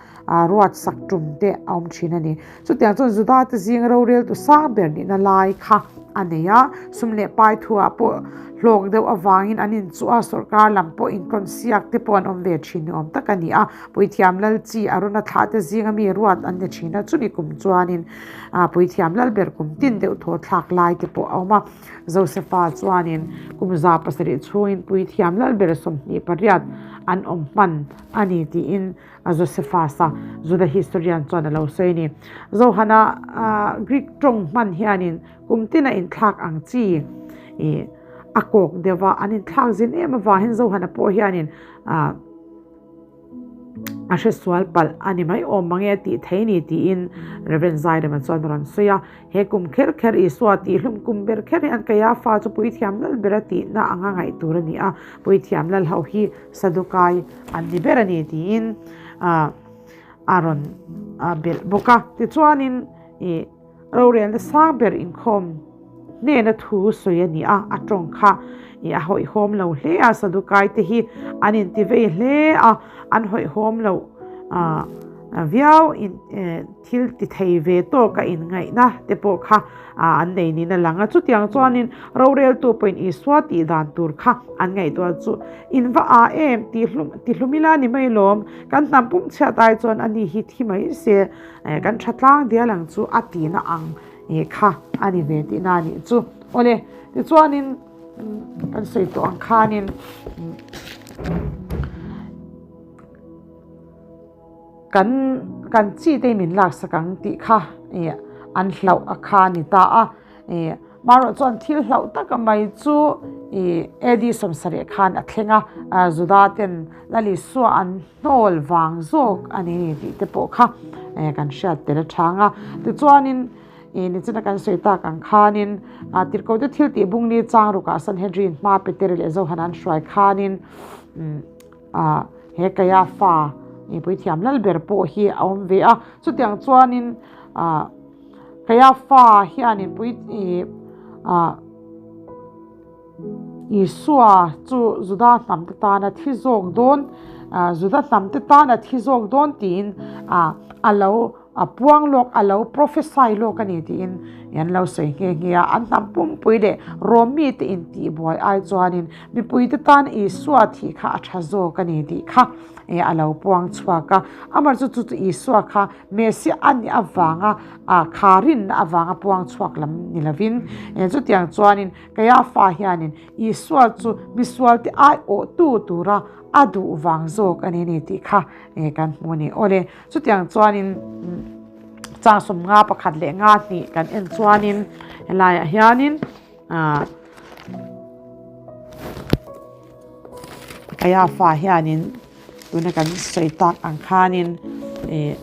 ruat sak tum te a awm thin a ni. Chutiang chuan Juda te zing roreltu sang ber nihna lai kha a nei a, sum leh pai thuah pawh hlawk deuh avangin an inchuh a, sawrkar lam pawh inkawnsiak te pawh an awm ve thin ni awm tak a ni a. Puithiam lal chi Arona thlah te zinga mi ruat an ni thin a, chumi kum chuanin Puithiam lal ber kum tin deuh thaw thlak lai te pawh a awm a. Josefa chuanin kum 700 chhungin Puithiam lal ber 28 an awm hman a ni tiin A Josephus-a Juda historian chuan a lo sawi a ni. Johana Greek tawng hman hianin kum tina inthlak ang chi ih a kawk deuh va, an inthlak zin em avangin Johana pawh hianin a hresual palh a ni mai awm mange a tih thei ni tiin Rev. Zairema chuan a rawn sawi a. He kum kher kher Isua tihhlum kum ber kher hi an Kaiafa chu Puithiam Lal ber a tihna anga ngaih tur a ni a, Puithiam Lal ho hi Sadukai an ni ber a ni tiin a rawn belh bawk a. Tichuanin ih rorelna sang ber inkhawm hnena thu sawi a ni a, a tawng kha ih a hawihhawm lo hle a, Sadukai te hi an intivei hle a, an hawihhawm loh viau in. Thil ti thei ve tawk a inngaihna te pawh kha an nei niin a lang a. Chutiang chuanin roreltu pawhin Isua tih dan tur kha an ngaihtuah chu in va a em tih hlum ti hlum ila ni mai lawm. Kan hnam pum chhiat ai chuan ani hi thi mai se kan tha tlang dial ang chu a tihna ang kha a ni ve tihna a nih chu. Awle, tichuanin kan sawi tawh ang khanin. Kan kan chi te min lak sak ang tih kha ih an hlauh a kha a ni ta a, ih marawh chuan thil hlauh taka mai chu ih AD 70 khan a thleng a, Juda ten Lal Isua an hnawl vang zawk a ni tih te pawh kha kan hriat tel a chang a, tichuanin ih nichina kan sawi tak ang khanin tirhkoh te thil tih bung ni chang rukah Sanhedrin hma Peter leh Johan an hruai khanin umm. Ah, he Kaiafa mipui thiam lal ber pawh hi a awm ve a. Chutiang chuanin ah Kaiafa hianin pui ih ah Isua chu Juda hnam te tana thi zawk dawn ah Juda hnam te tana thi zawk dawn tiin ah a lo. a puang lawk, a lo prophesy lawk a ni tiin an lo sawi nghe nghe a. An hnam pumpui leh Rom mite intihbuai ai chuanin mipuite tan Isua thih kha a tha zawk a ni tih kha a lo puang chhuak a. Amaherawhchu chu chu Isua kha Messiah a nih avanga kha rinna avanga puang chhuak lam ni lovin chutiang chuanin Kaiafa hianin Isua chu misualte aiawhtu tura a duh vang zawk a ni ni tih kha kan hmu a ni. Awle, chutiang chuanin chang 51 leh 52 kan en chuanin helaiah hianin ah Kaiafa hianin tuna kan sawi tak ang khanin ih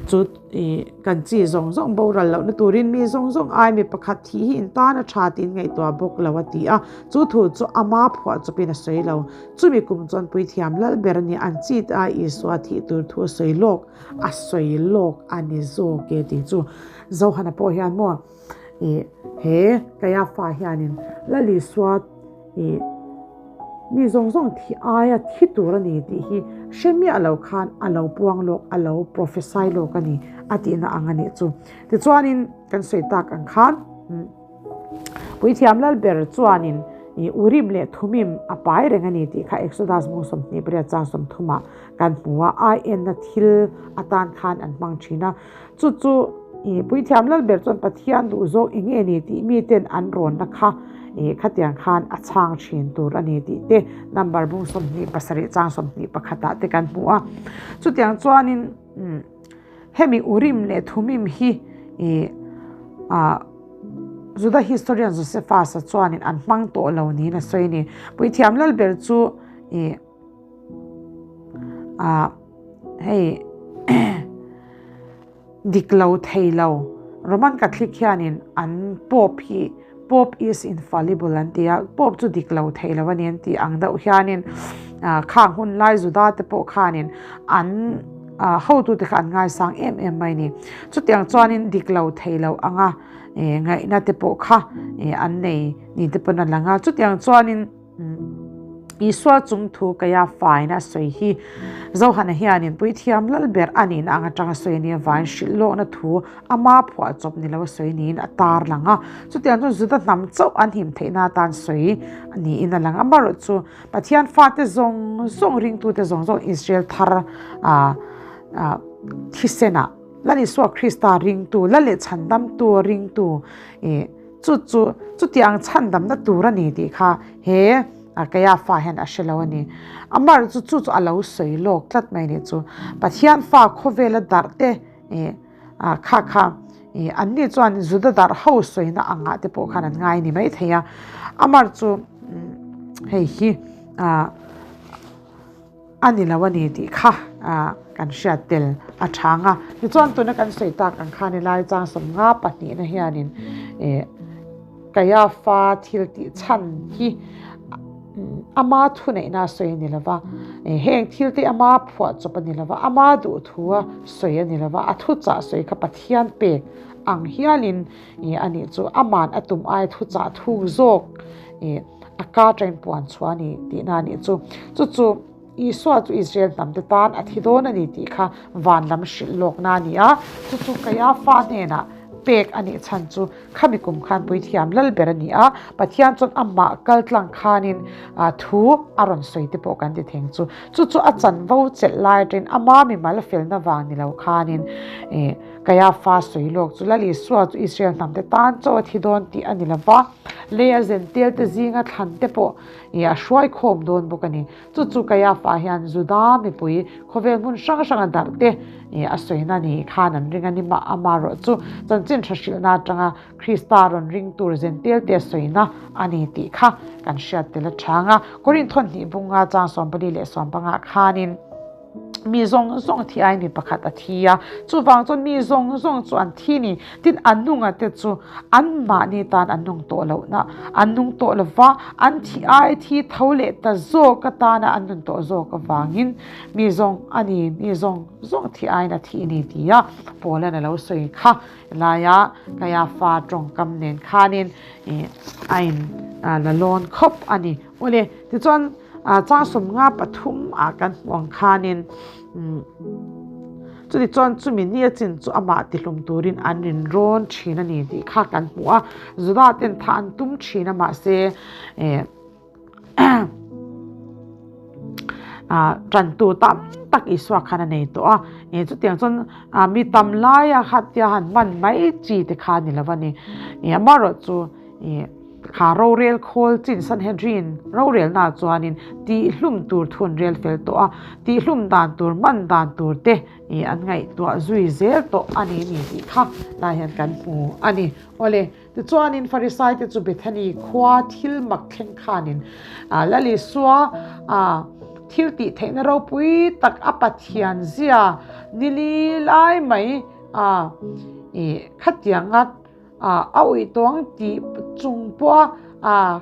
chu ih kan chi zawng zawng boral lohna turin mi zawng zawng ai mi pakhat thih hi in tan a tha tiin ngaihtuah bawk lo a ti a, chu thu chu ama phuah chawpin a sawi lo. Chumi kum chuan puithiam lal ber a ni an chi te a Isua thih tur thu a sawi lawk a sawi lawk a ni zawk e tih chu Johana pawh hian maw ih he Kaiafa hianin Lal Isua ih mi zawng zawng thi aia thi tur a ni tih hi hre miah lo khan a lo puang lawk a lo prophesy lawk a ni a tihna ang a nih chu. Tichuanin kan sawi tak ang khan. Puithiam Lalber chuanin Urim leh Thumim a pai reng a ni tih kha Exodus bung 28 chang 30 ah kan hmu a, ai enna thil atan khan an hmang thin a. Chu chu Puithiam Lalber chuan Pathian duh zawk eng nge ni tih miten an rawnna kha khatiang khan a chhang thin tur a ni tih te Number bung 27 chang 21 ah te kan hmu a. Chutiang chuanin. Hemi Urim leh Thumim hi ih Juda historian Josephus-a chuanin an hmang tawh lo niin a sawi a ni. Puithiam Lalber chu ih hei dik lo thei lo Roman Catholic hianin an Pope hi Pope is infallible an ti a, Pope chu dik lo thei lo a ni an tih ang deuh hianin khang hun lai Juda te pawh khanin an hotute kha an ngaisang em em mai a ni. Chutiang chuanin dik lo thei lo anga ngaihna te pawh kha an nei ni te pawn a lang a. Chutiang chuanin. Isua chung thu kaia faina a sawi hi Johana hianin puithiam lal ber a nihna ang atanga sawi a nia vain hrilh lawkna thu ama phuah chawp ni lo a sawi niin a tar lang a. Chutiang chuan Juda hnam chauh an him theihna atan sawi niin a lang. Amaherawh chu Pathian fate zawng zawng ringtute zawng zawng Israel thar thisenah Lal Isua Krista ringtu, Lal leh chhandamtu ringtu ih Chu chu chutiang chhandamna tur a ni tih kha he Kaiafa hian a hre lo a ni. Amar chu chu chu a lo sawi lawk tlat mai nih chu. Pathian fa khawvela darh te kha kha an ni chuan Juda darh ho sawina angah te pawh khan an ngai ni mai thei a. Amar chu hei hi A ni lo a ni tih kha kan hriat tel a chang a. Tichuan tuna kan sawi tak ang khan helai chang 52 na hianin Kaiafa thil tih chhan hi ama thuneihna a sawi a ni lo va, heng thil te ama phuah chawp a ni lo va, ama duh thu a sawi a ni lo va, a thuchah sawi kha Pathian pek ang hialin a nih chu aman a tum aia thuchah thuk zawk A ka train puan chhuah a ni tihna a nih chu. Chu chu Isua chu Israel hnamte tan a thi dawn a ni tih kha van lam hrilh lawkna a ni a. Chu chu Kaiafa hnenah pek a nih chhan chu khami kum khan puithiam lal ber a ni a. Pathian chuan amah kal tlang khanin thu a rawn sawi te pawh kan ti theng chu. Chu chu a chanvo chelh lai atangin ama mimal felna vang ni lo khanin Kaiafa sawi lawk chu Lal Isua chu Israel hnamte tan chaw a thi dawn tih a ni lo va. Lei a zen tel te zinga thlan te pawh ih a hruai khawm dawn bawk a ni. Chu chu Kaiafa hian Juda mipui khawvel hmun hrang hranga darh te ih a sawina ni khan an ring a ni mah amaherawh chu chanchin tha hrilhna atanga Krista rawn ring tur zen tel te a sawina a ni tih kha kan hriat tel a chang a. Korinth hnih bunga chang 14 leh 15 khanin. Mi zawng zawng thi ai mi pakhat a thi a, chuvang chuan mi zawng zawng chu an thi ni. Tin, an nunga te chu an mahni tan an nung tawh lohna, an nung tawh lova, an thi ai thi tho leh ta zawk atana an nun tawh zawk avangin mi zawng a ni, mi zawng zawng thi aiin a thi ni tia Paula'n a lo sawi kha laia Kaiafa tawngkam nen khanin a in la lawn khawp a ni. Awle, tichuan, Chang 53 ah kan hmuh ang khanin. Chutichuan chumi ni a chin chu amah tihlum turin an rinrawn thin a ni tih kha kan hmu a. Juda ten thah an tum thin a mahse tantu tam tak Isua khan a nei tawh a. Chutiang chuan mi tam laia khatia han hman mai chi te kha a ni lo a ni. Amaherawhchu Kha rorel khawl chin Sanhedrin rorelnaah chuanin tihhlum tur thu an rel fel tawh a, tihhlum dan tur, man dan tur te an ngaihtuah zui zel tawh a ni ni tih kha lai hian kan hmu a ni. Awle, tichuanin Farisai te chu Bethany khua thil mak thleng khanin Lal Isua thil tih theihna ropui tak a Pathian zia nili lai mai khatianga A uih tawng tih chung pawha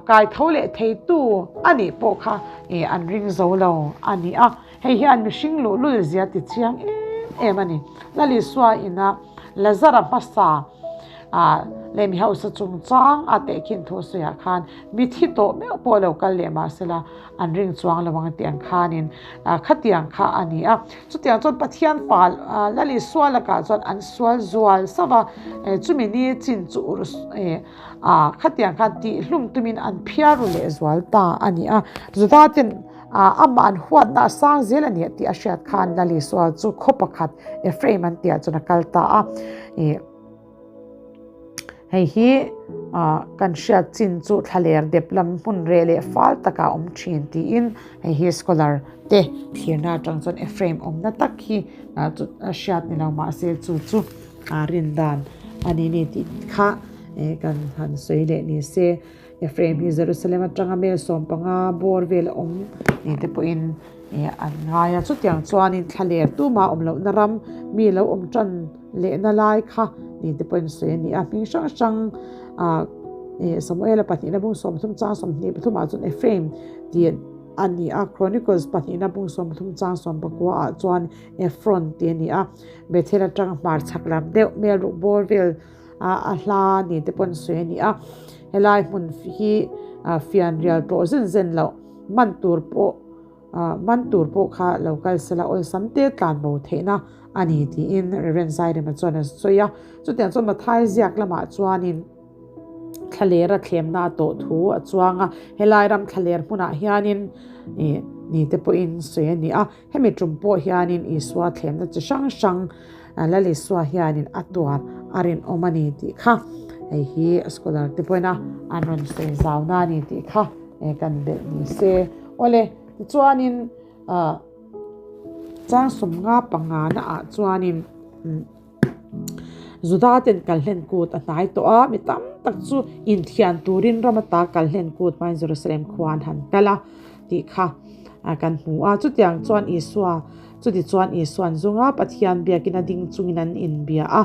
kai tho leh theitu a nih pawh kha an ring zo lo a ni a. Hei hian mihring luhlul zia ti chiang em em a ni. Lal Isua ina Lazara hmasa leh mi hausa chungchang a tehkhin thu sawiah khan mithi tawh meuh pawh lo kal leh mahsela an ring chuang lo ang tih ang khanin khatiang kha a ni a. Chutiang chuan Pathian fa Lal Isua lakah chuan an sual zual sauh a, chumi ni chin chu ur khatiang khan tihhlum tumin an phiar ru leh zual ta a ni a. Juda ten amah an huatna a sang zel a ni tih a hriat khan Lal Isua chu khaw pakhat Ephraim an tihah chuan a kal ta a. Hei hi kan hriat chin chu thlaler dep lam hmun reh leh fal takah a awm thin tiin hei hi scholar te thlirna atang chuan Ephraim awmna tak hi hriat ni lo mahse chu chu rin dan a ni ni tih kha kan han sawi leh ni se. Ephraim hi Jerusalem atanga mel 15 bawr vel a awm ni te pawhin an ngai a, chutiang chuanin thlaler tuma awm lohna ram mi lo awm tan lehna lai kha ni te pawhin sawi a ni a, hming hrang hrang Samuela pahnihna bung 30 chang 23 ah chuan Ephraim tih a ni a, Chronicles pahnihna bung 30 chang 19 ah chuan Ephron tih a ni a, Bethel atanga hmarchhak lam deuh mel ruk bawr vel a hla ni te pawhin sawi a ni a, helai hmun hi fianrial tawh zen zen loh man tur pawh man tur pawh kha lo kal sela awlsam te tlan bo theihna a ni tiin Rev Zairema chuan a sawi a, chutiang chuan Mathai ziak lamah chuanin thlaler a thlemna a tawh thu a chuang a, helai ram thlaler hmunah hianin ni te pawhin sawi a ni a. Hemi tum pawh hianin Isua thlemna chi hrang hrang Lal Isua hianin a tuar a rinawm a ni tih kha hei hi scholar te pawhin a an rawn sawi zauna a ni tih kha kan belh ni se. Awle, tichuanin chang 55 na ah chuanin Juda ten kalhlen kut a hnai tawh a, mi tam tak chu inthian turin ram ata kalhlen kut hmain Jerusalem khua an han kal a tih kha kan hmu a. Chutiang chuan Isua, chuti chuan Isuan zunga Pathian biakin a ding chungin an inbia a,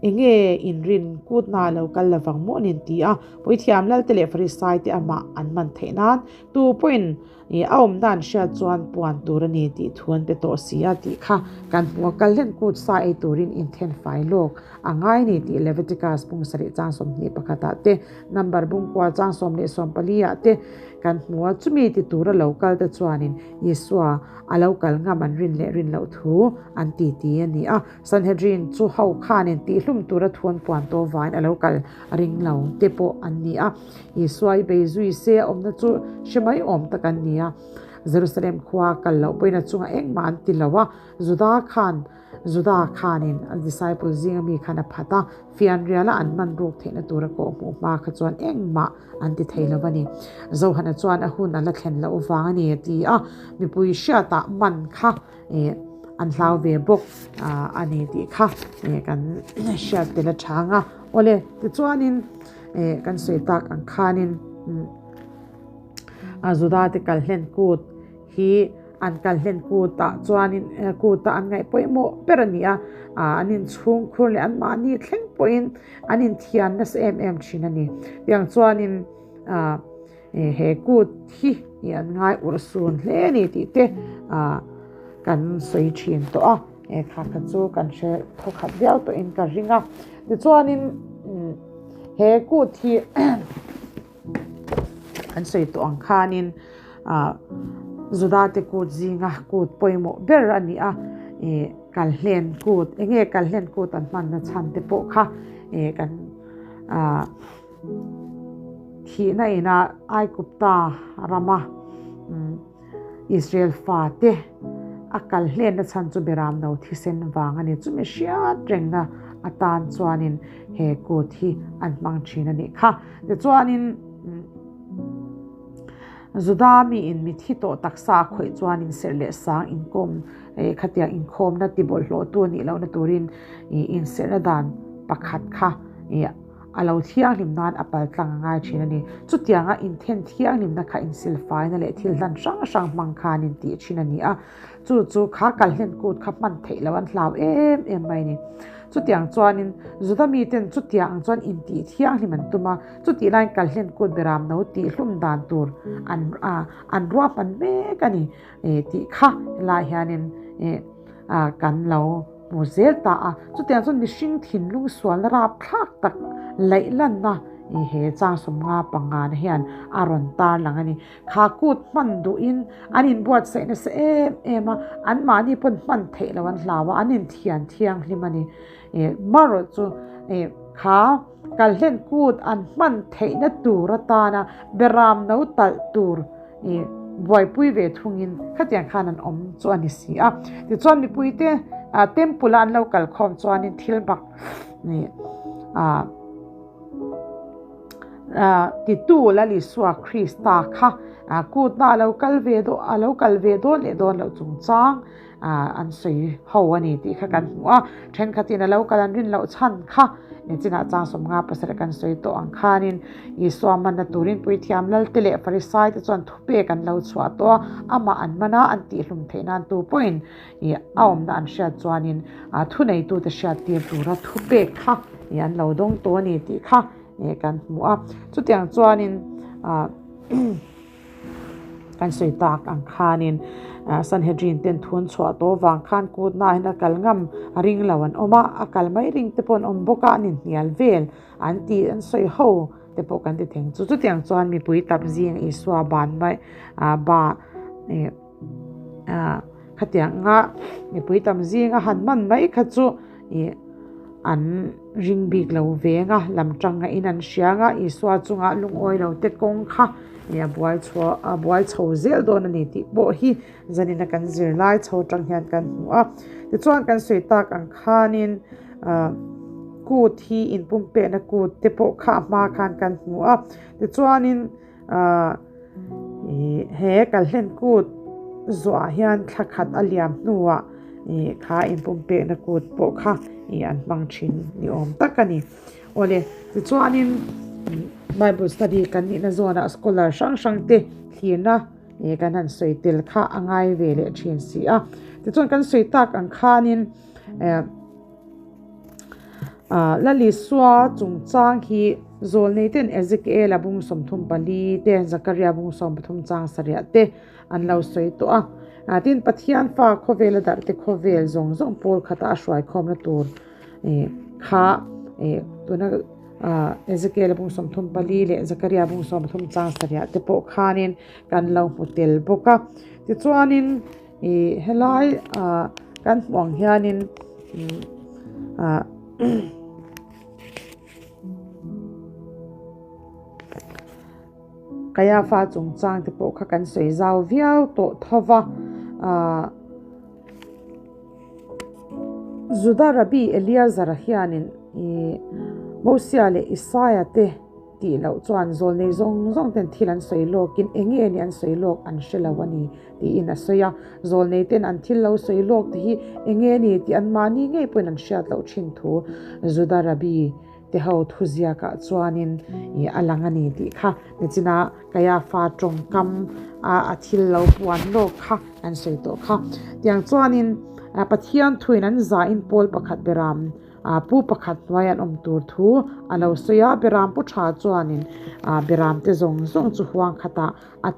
Enge inrin kutna a lo kal lovang maw an inti a, Puithiam Lalte leh Farisai te amah an man theih nan tu pawhin I a awmna an hriat chuan puan tur a ni tih thu an pe tawh si a tih kha kan hmu a, kal hlen kut sa ei turin inthen fai lawk a ngai ni tih Leviticus bung sarih chang 21 ah te, Number bung kua chang 14 ah te kan hmu a, chumi ti tura lo kal te chuanin Isua a lo kal ngam an rin leh rin loh thu an ti ti a ni a, Sanhedrin chu ho khanin tihhlum tura thu an puan tawh vangin a lo kal a ring lo te pawh an ni a. Isua i bei zui se a awmna chu hre mai awm tak an ni a. Jerusalem khua kal loh pawhin a chungah engmah an ti lo a, Juda khan Juda khanin a disciple zinga mi khan a phat a, fianriala an man ruk theihna tura kawh hmuh hma kha chuan engmah an ti thei lo a ni. Johana chuan a hun a la thlen loh vang a ni a ti a, mipui hriatah man kha an hlau ve bawk a ni tih kha kan hriat tel a chang a. Awle, tichuanin kan sawi tak ang khanin a Juda te kal hlen kut hi an kal hlen kutah chuanin kutah an ngaih pawimawh ber a ni a, an inchhung khur leh anmahni thleng pawhin an inthian nasa em em thin a ni. Tiang chuanin he kut hi an ngai urh sun hle a ni tih te kan sawi thin tawh a, kha kha chu kan hre thawkhat viau tawhin ka ring a. Tichuanin he kut hi an sawi tawh ang khanin Juda te kut zinga kut pawimawh ber a ni a. Kalhlen kut, enge kalhlen kut an hmanna chhan te pawh kha kan thihna ina Aigupta rama Israel fate a kalhlenna chhan chu Beramno thisen vang a ni. Chumi hriat rengna atan chuanin he kut hi an hmang thin a nih kha. Tichuanin. Juda miin mithi tawh taksa a khawih chuan inserh leh sang inkawm khatiang inkhawmna ti bawlhhlawhtu a nih lohna turin inserhna dan pakhat kha a lo thianghlim nan a pal tlang a ngai thin a ni. Chutianga inthen thianghlimna kha insilfaina leh thil hlan hrang hrang hmang khan intih thin a ni a. Chu chu kha kalhlen kut kha hman theih loh an hlau em em mai a ni. Chutiang chuanin Juda miten chutiang ang chuan intih thianghlim an tum a, chutih laiin kalhlen kut beram no tih hlum dan tur an an ruahman mek a ni tih kha helai hianin kan lo hmu zel ta a. Chutiang chuan mihring thinlung sualna rapthlak tak laih lanna he chang 55 na hian a rawn tarlang a ni. Kha kut hman duhin an inbuatsaih nasa em em a, anmahni pawn hman theih loh an hlau a, an inthian thianghlim a ni. Marawh chu kha kalhlen kut an hman theihna tur atana beram no talh tur buaipui ve thungin khatiang khan an awm chu a ni si a. Tichuan mipuite temple a an lo kalkhawm chuanin thil bak Titu Lal Isua Krista kha kutna a lo kal ve dawn a lo kal ve dawn leh dawn loh chungchang an sawi ho a ni tih kha kan hmu a. Thenkhatin a lo kal an rin loh chhan kha nichinah chang 57 kan sawi tawh ang khanin Isua manna turin Puithiam Lalte leh Farisai te chuan thupek an lo chhuah tawh a, amah an man a, an tihhlum theih nan tu pawhin a awmna an hriat chuanin thuneitute hriattir tura thupek kha an lo dawng tawh a ni tih kha kan hmu a. Chutiang chuanin kan sawi tak ang khanin Sanhedrin ten thun chhuah tawh vang khan kutna hian a kal ngam a ring lo an awm a, a kal mai ring te pawh an awm bawk a, an inhnial vel an tih an sawi ho te pawh kan ti thei. Chu chutiang chuan mipui tam zing Isua ban mai ba Khatiang anga mipui tam zinga han man mai kha chu ih an ring bik lo veng a, lam tanga in an hria anga Isua chunga lungawi lo te kawng kha ih a buai chhuah a buai chho zel dawn a ni tih pawh hi zanina kan zirlai chho tang hian kan hmu a. Tichuan kan sawi tak ang khanin ah kut hi inpumpehna kut te pawh kha a hma khan kan hmu a, tichuanin Ah, ih, he kalhlen kut zuah hian thla khat a liam hnuah ih kha inpumpekna kut pawh kha ih an hmang thin ni awm tak a ni. Awle, tichuanin Bible study kan nihna zawnah scholar hrang hrang te thlirna ih kan han sawi tel kha a ngai ve leh thin si a. Tichuan kan sawi tak ang khanin eh. Lalisua chungchang hi Zawlneiten Ezekiela bung 34 te, Zakaria bung 13 chang sarih te an lo sawi tawh a. Tin, Pathian fa khawvela darhte khawvel zawng zawng pawl khata a hruaikhawmna tur kha tuna Ezekiela bung 34 leh Zakaria bung 13 chang sarih te pawh khanin kan lo hmu tel bawk a. Tichuanin, Ih helai ah kan hmuh ang hianin ah Kaiafa chungchang te pawh kha kan sawi zau viau tawh tho va ah Juda Rabbi Eleazar-a hianin ih Mosia leh Isaia te. Tih loh chuan zawlnei zawng zawng ten thil an sawi lawkin eng nge ni an sawi lawk an hre lo a ni tiin a sawi a. Zawlnei ten an thil lo sawi lawk te hi eng nge ni tih anmahni ngei pawhin an hriat loh thin thu Juda Rabbi te ho thuziakah chuanin ih a lang a ni tih kha nichina Kaiafa tawngkam a a thil lo puan lawk kha an sawi tawh kha. Tiang chuanin Pathian thuin an zahin pawl pakhat beram A pu pakhat hnuai an awm tur thu a lo sawi a, Beram pu tha chuanin Beram te zawng zawng chu huang khatah a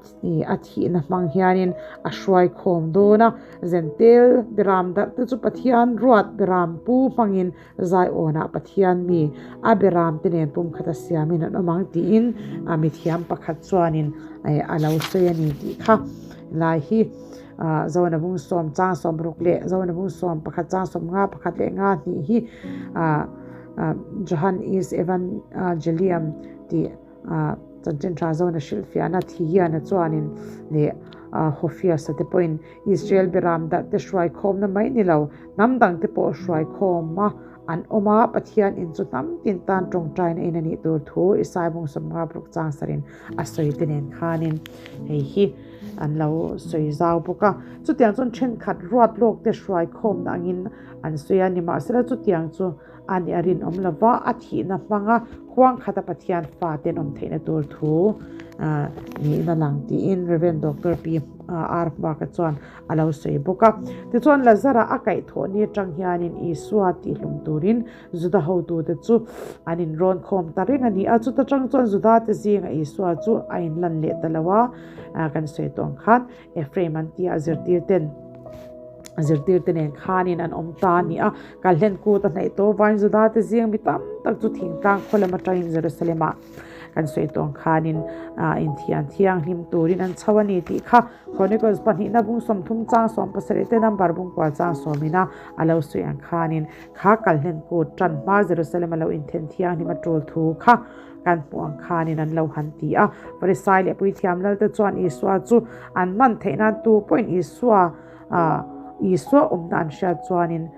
a thihna hmang hianin a hruai khawm dawn a. Zentel Beram darh te chu Pathian ruat Beram pu hmangin Zaiawnah Pathian mi a Beram te nen pum khata siamin an awm ang tiin mithiam pakhat chuanin a lo sawi a ni tih kha lai hi. Zona bung sawm chang 60 leh Zona bung 11 chang 51 pakhat leh nga hnih hi Johan is Evangelium tih chanchin tha Zona hrilhfiahna Thihiana chuanin leh Hophius-a te pawhin Israel beram darh te hruai khawmna mai ni lo, hnam dang te pawh hruai khawm a an awm a, Pathian in chu hnam tin tan tawngtaina in a nih tur thu Isai bung 50 paruk chang sarin a sawi te nen khanin hei hi an lo sawi zau bawk a. Chutiang chuan thenkhat ruat lawk te hruai khawmna angin an sawi a, nimahsela chutiang chu a nih a rinawm lo va, a thihna hmanga huang khata Pathian fa te an awm theihna tur thu niin a lang tiin Rev. Doctor P. R. Hmuaka chuan a lo sawi bawk a. Tichuan Lazara a kaihthawh ni atang hianin Isua tihlum turin Juda hotute chu an inrawn khawm ta reng a ni a, chuta tang chuan Judate zinga Isua chu a inlan leh ta lo a, kan sawi tawh ang khan Ephraim an tia zirtirten zirtirte nen khanin an awm ta a ni a, Kalhlen kut a hnaih tawh avangin Judate zing mi tam tak chu thingtlang khaw lam atangin Jerusalem-ah kan sawi tawh ang khanin inthian thianghlim turin an chho a ni tih kha Chronicles pahnihna bung 30 chang 17 te number bung kual chang sawmina a lo sawi ang khanin Kha kalhlen kut tan hma Jerusalem a lo inthen thianghlim a tul thu kha kan hmuh ang khanin an lo han ti a. Farisai leh Puithiam Lalte chuan Isua chu an man theih nan tu pawhin Isua Isua awmna an hriat chuanin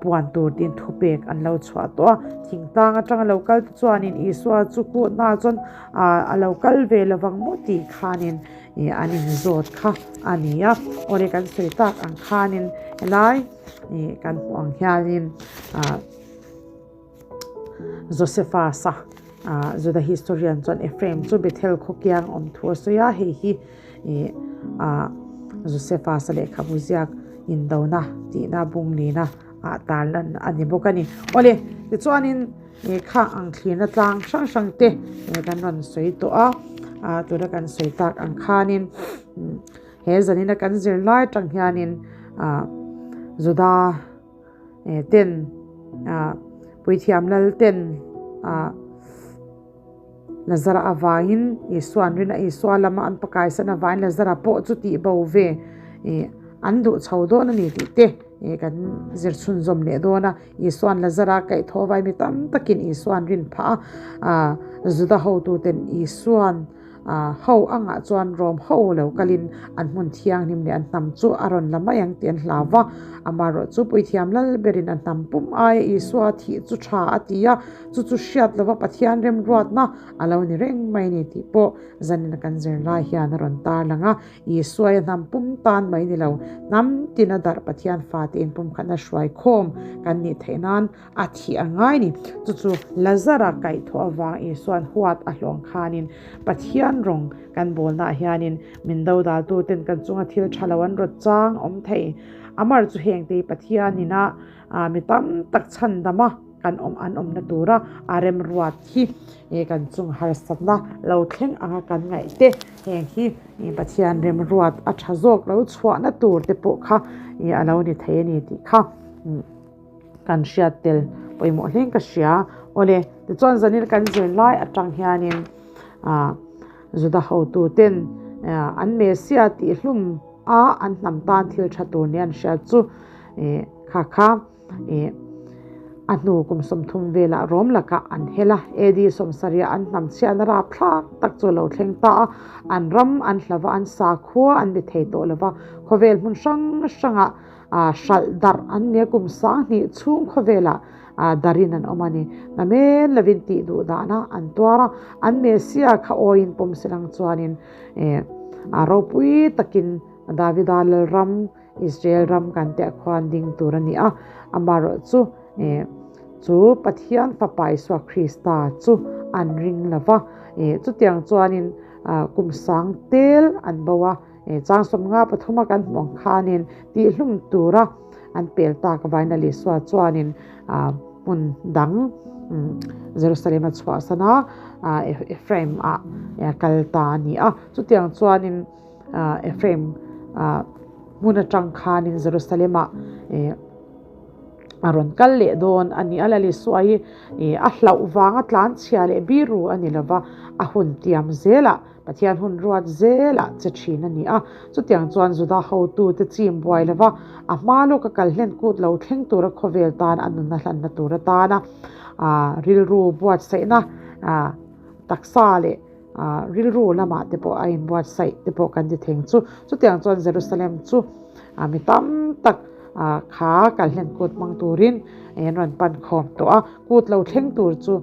puan tur tiin thupek an lo chhuah tawh a. Thingtlang atanga lo kal te chuanin Isua chu kutna chuan a lo kal ve lovang maw tih khanin an inzawt kha a ni a. Awle kan sawi tak ang khanin helai. Ih kan hmuh ang hianin ah Josephus-a ah Juda historian chuan Ephraim chu Bethel khaw kiang awm thu a sawi a, hei hi ih ah Josephus-a lehkhabu ziak indona tihna bung lina ah tarlan a ni bawk a ni. Awle tichuanin ih khang ang thlirna tlang hrang hrang te kan rawn sawi tawh a, ah tuna kan sawi tak ang khanin. He zanina kan zir lai tang hianin Juda ten puithiam lal ten Lazara avangin Isua an rin a, Isua lama an pakaisan avangin Lazara pawh chu tih bo ve an duh chho dawn a ni tih te kan zir chhunzawm leh dawn a. Isua'n Lazara kaihthawh avangin mi tam takin Isua an rin phah a, Juda hotuten Isua'n Ho angah chuan Rom ho lo kalin an hmun thianghlim leh an hnam chu a rawn la mai ang tih an hlau va. Amaherawh chu Puithiam lal berin a hnam pum aia Isua thih chu tha a ti a, chu chu hriat lova Pathian remruatna a lo ni reng mai ni tih pawh zanin a kan zir lai hian a rawn tarlang a. Isua i hnam pum tan mai ni lo, hnam tina darh Pathian fate inpumkhatna hruai khawm kan nih theih nan A thih a ngai ni. Chu chu Lazara kaihthawh avang Isua'n huat a hlawng khanin Pathian rawng kan bawlnaah hianin min dodaltuten kan chunga thil tha lo an rawt chang awm thei. Amar chu hengte hi Pathianin a mi tam tak chhandama kan awm an awmna tura a remruat hi kan chung harsatna lo thleng anga kan ngaih te heng hi Pathian remruat a tha zawk lo chhuahna tur te pawh kha a lo ni thei a ni tih kha. Kan hriat tel pawimawh hleng ka hria. Awle, tichuan zanil kan zir lai atang hianin ah Juda hotu ten an Messiah tih hlum a an hnam tan thil tha tur nia an hriat chu ih kha kha ih a hnu kum 30 velah Rom lakah an hel a, AD 70 an hnam chhiatna rapthlak tak chu a lo thleng ta a, an ram an hlava an sakhua an be thei tawh lova, khawvel hmun hrang hrangah Hralh darh an nia kum 2000 chhung khawvelah darin an awm a ni. Namen lovin tih duh dahna an tuar a, an Messiah kha awiin pawm silang chuanin a ropui takin Davida lalram, Israel ram kan teh khuan ding tur a ni a. Amaherawh chu chu Pathian Fapa Isua Krista chu an ring lova, chutiang chuanin kum sang tel an bo a. Chang 53 a kan hmuh ang khanin tihlum tura an pel tak avain Lal Isua chuanin hmun dang Jerusalem a chhuahsan a, Ephraim ah kal ta a ni a. Chutiang chuanin Ephraim hmun atang khanin Jerusalem ah. A rawn kal leh dawn a ni a, Lal Isua hi a hlauh vanga tlanchhia leh biru a ni lova, a hun tiam zelah, Pathian hun ruat zelah che thin a ni a. Chutiang chuan Juda hotute chim buai lova, a hma lawka kal hlen kut lo thleng tura khawvel tan a nunna hlanna tur atana rilru buatsaihna taksa leh rilru lamah te pawh a inbuatsaih te pawh kan ti theng chu. Chutiang chuan Jerusalem chu mi tam tak kha kalhlen kut hmang turin an rawn pan khawm tawh a, kut lo thleng tur chu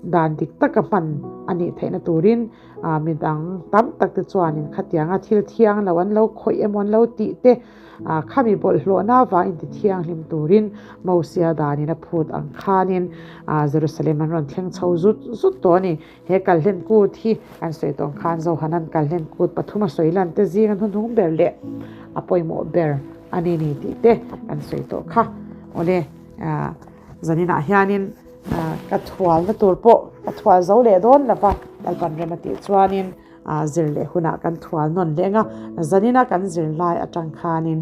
dan dik taka hman a nih theihna turin mi dang tam tak te chuanin khatianga thil thiang lo an lo khawih emaw an lo tih te Khami bawlhhlawhna avangin ti thianghlim turin Mosia danin a phut ang khanin Jerusalem an rawn thleng chho zut zut tawh a ni. He kalhlen kut hi an sawi tawh ang khan Johanan kalhlen kut pathum a sawi lan te zinga hnuhnung ber leh a pawimawh ber a ni ni tih te an sawi tawh kha. Awle, zaninah hianin ka thualna tur pawh ka thual zo leh dawn lova Lalpan rem a tih chuanin, Zir leh hunah kan thual nawn leng a, zanina kan zir lai atang khanin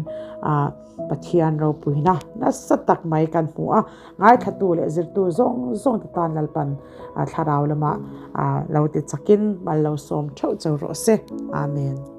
Pathian ropuina nasa tak mai kan hmu a, ngaithlatu leh zirtu zawng zawng te tan Lalpan thlarau lamah lo ti chakin mal lo sawm theuh cheu rawh se. Amen.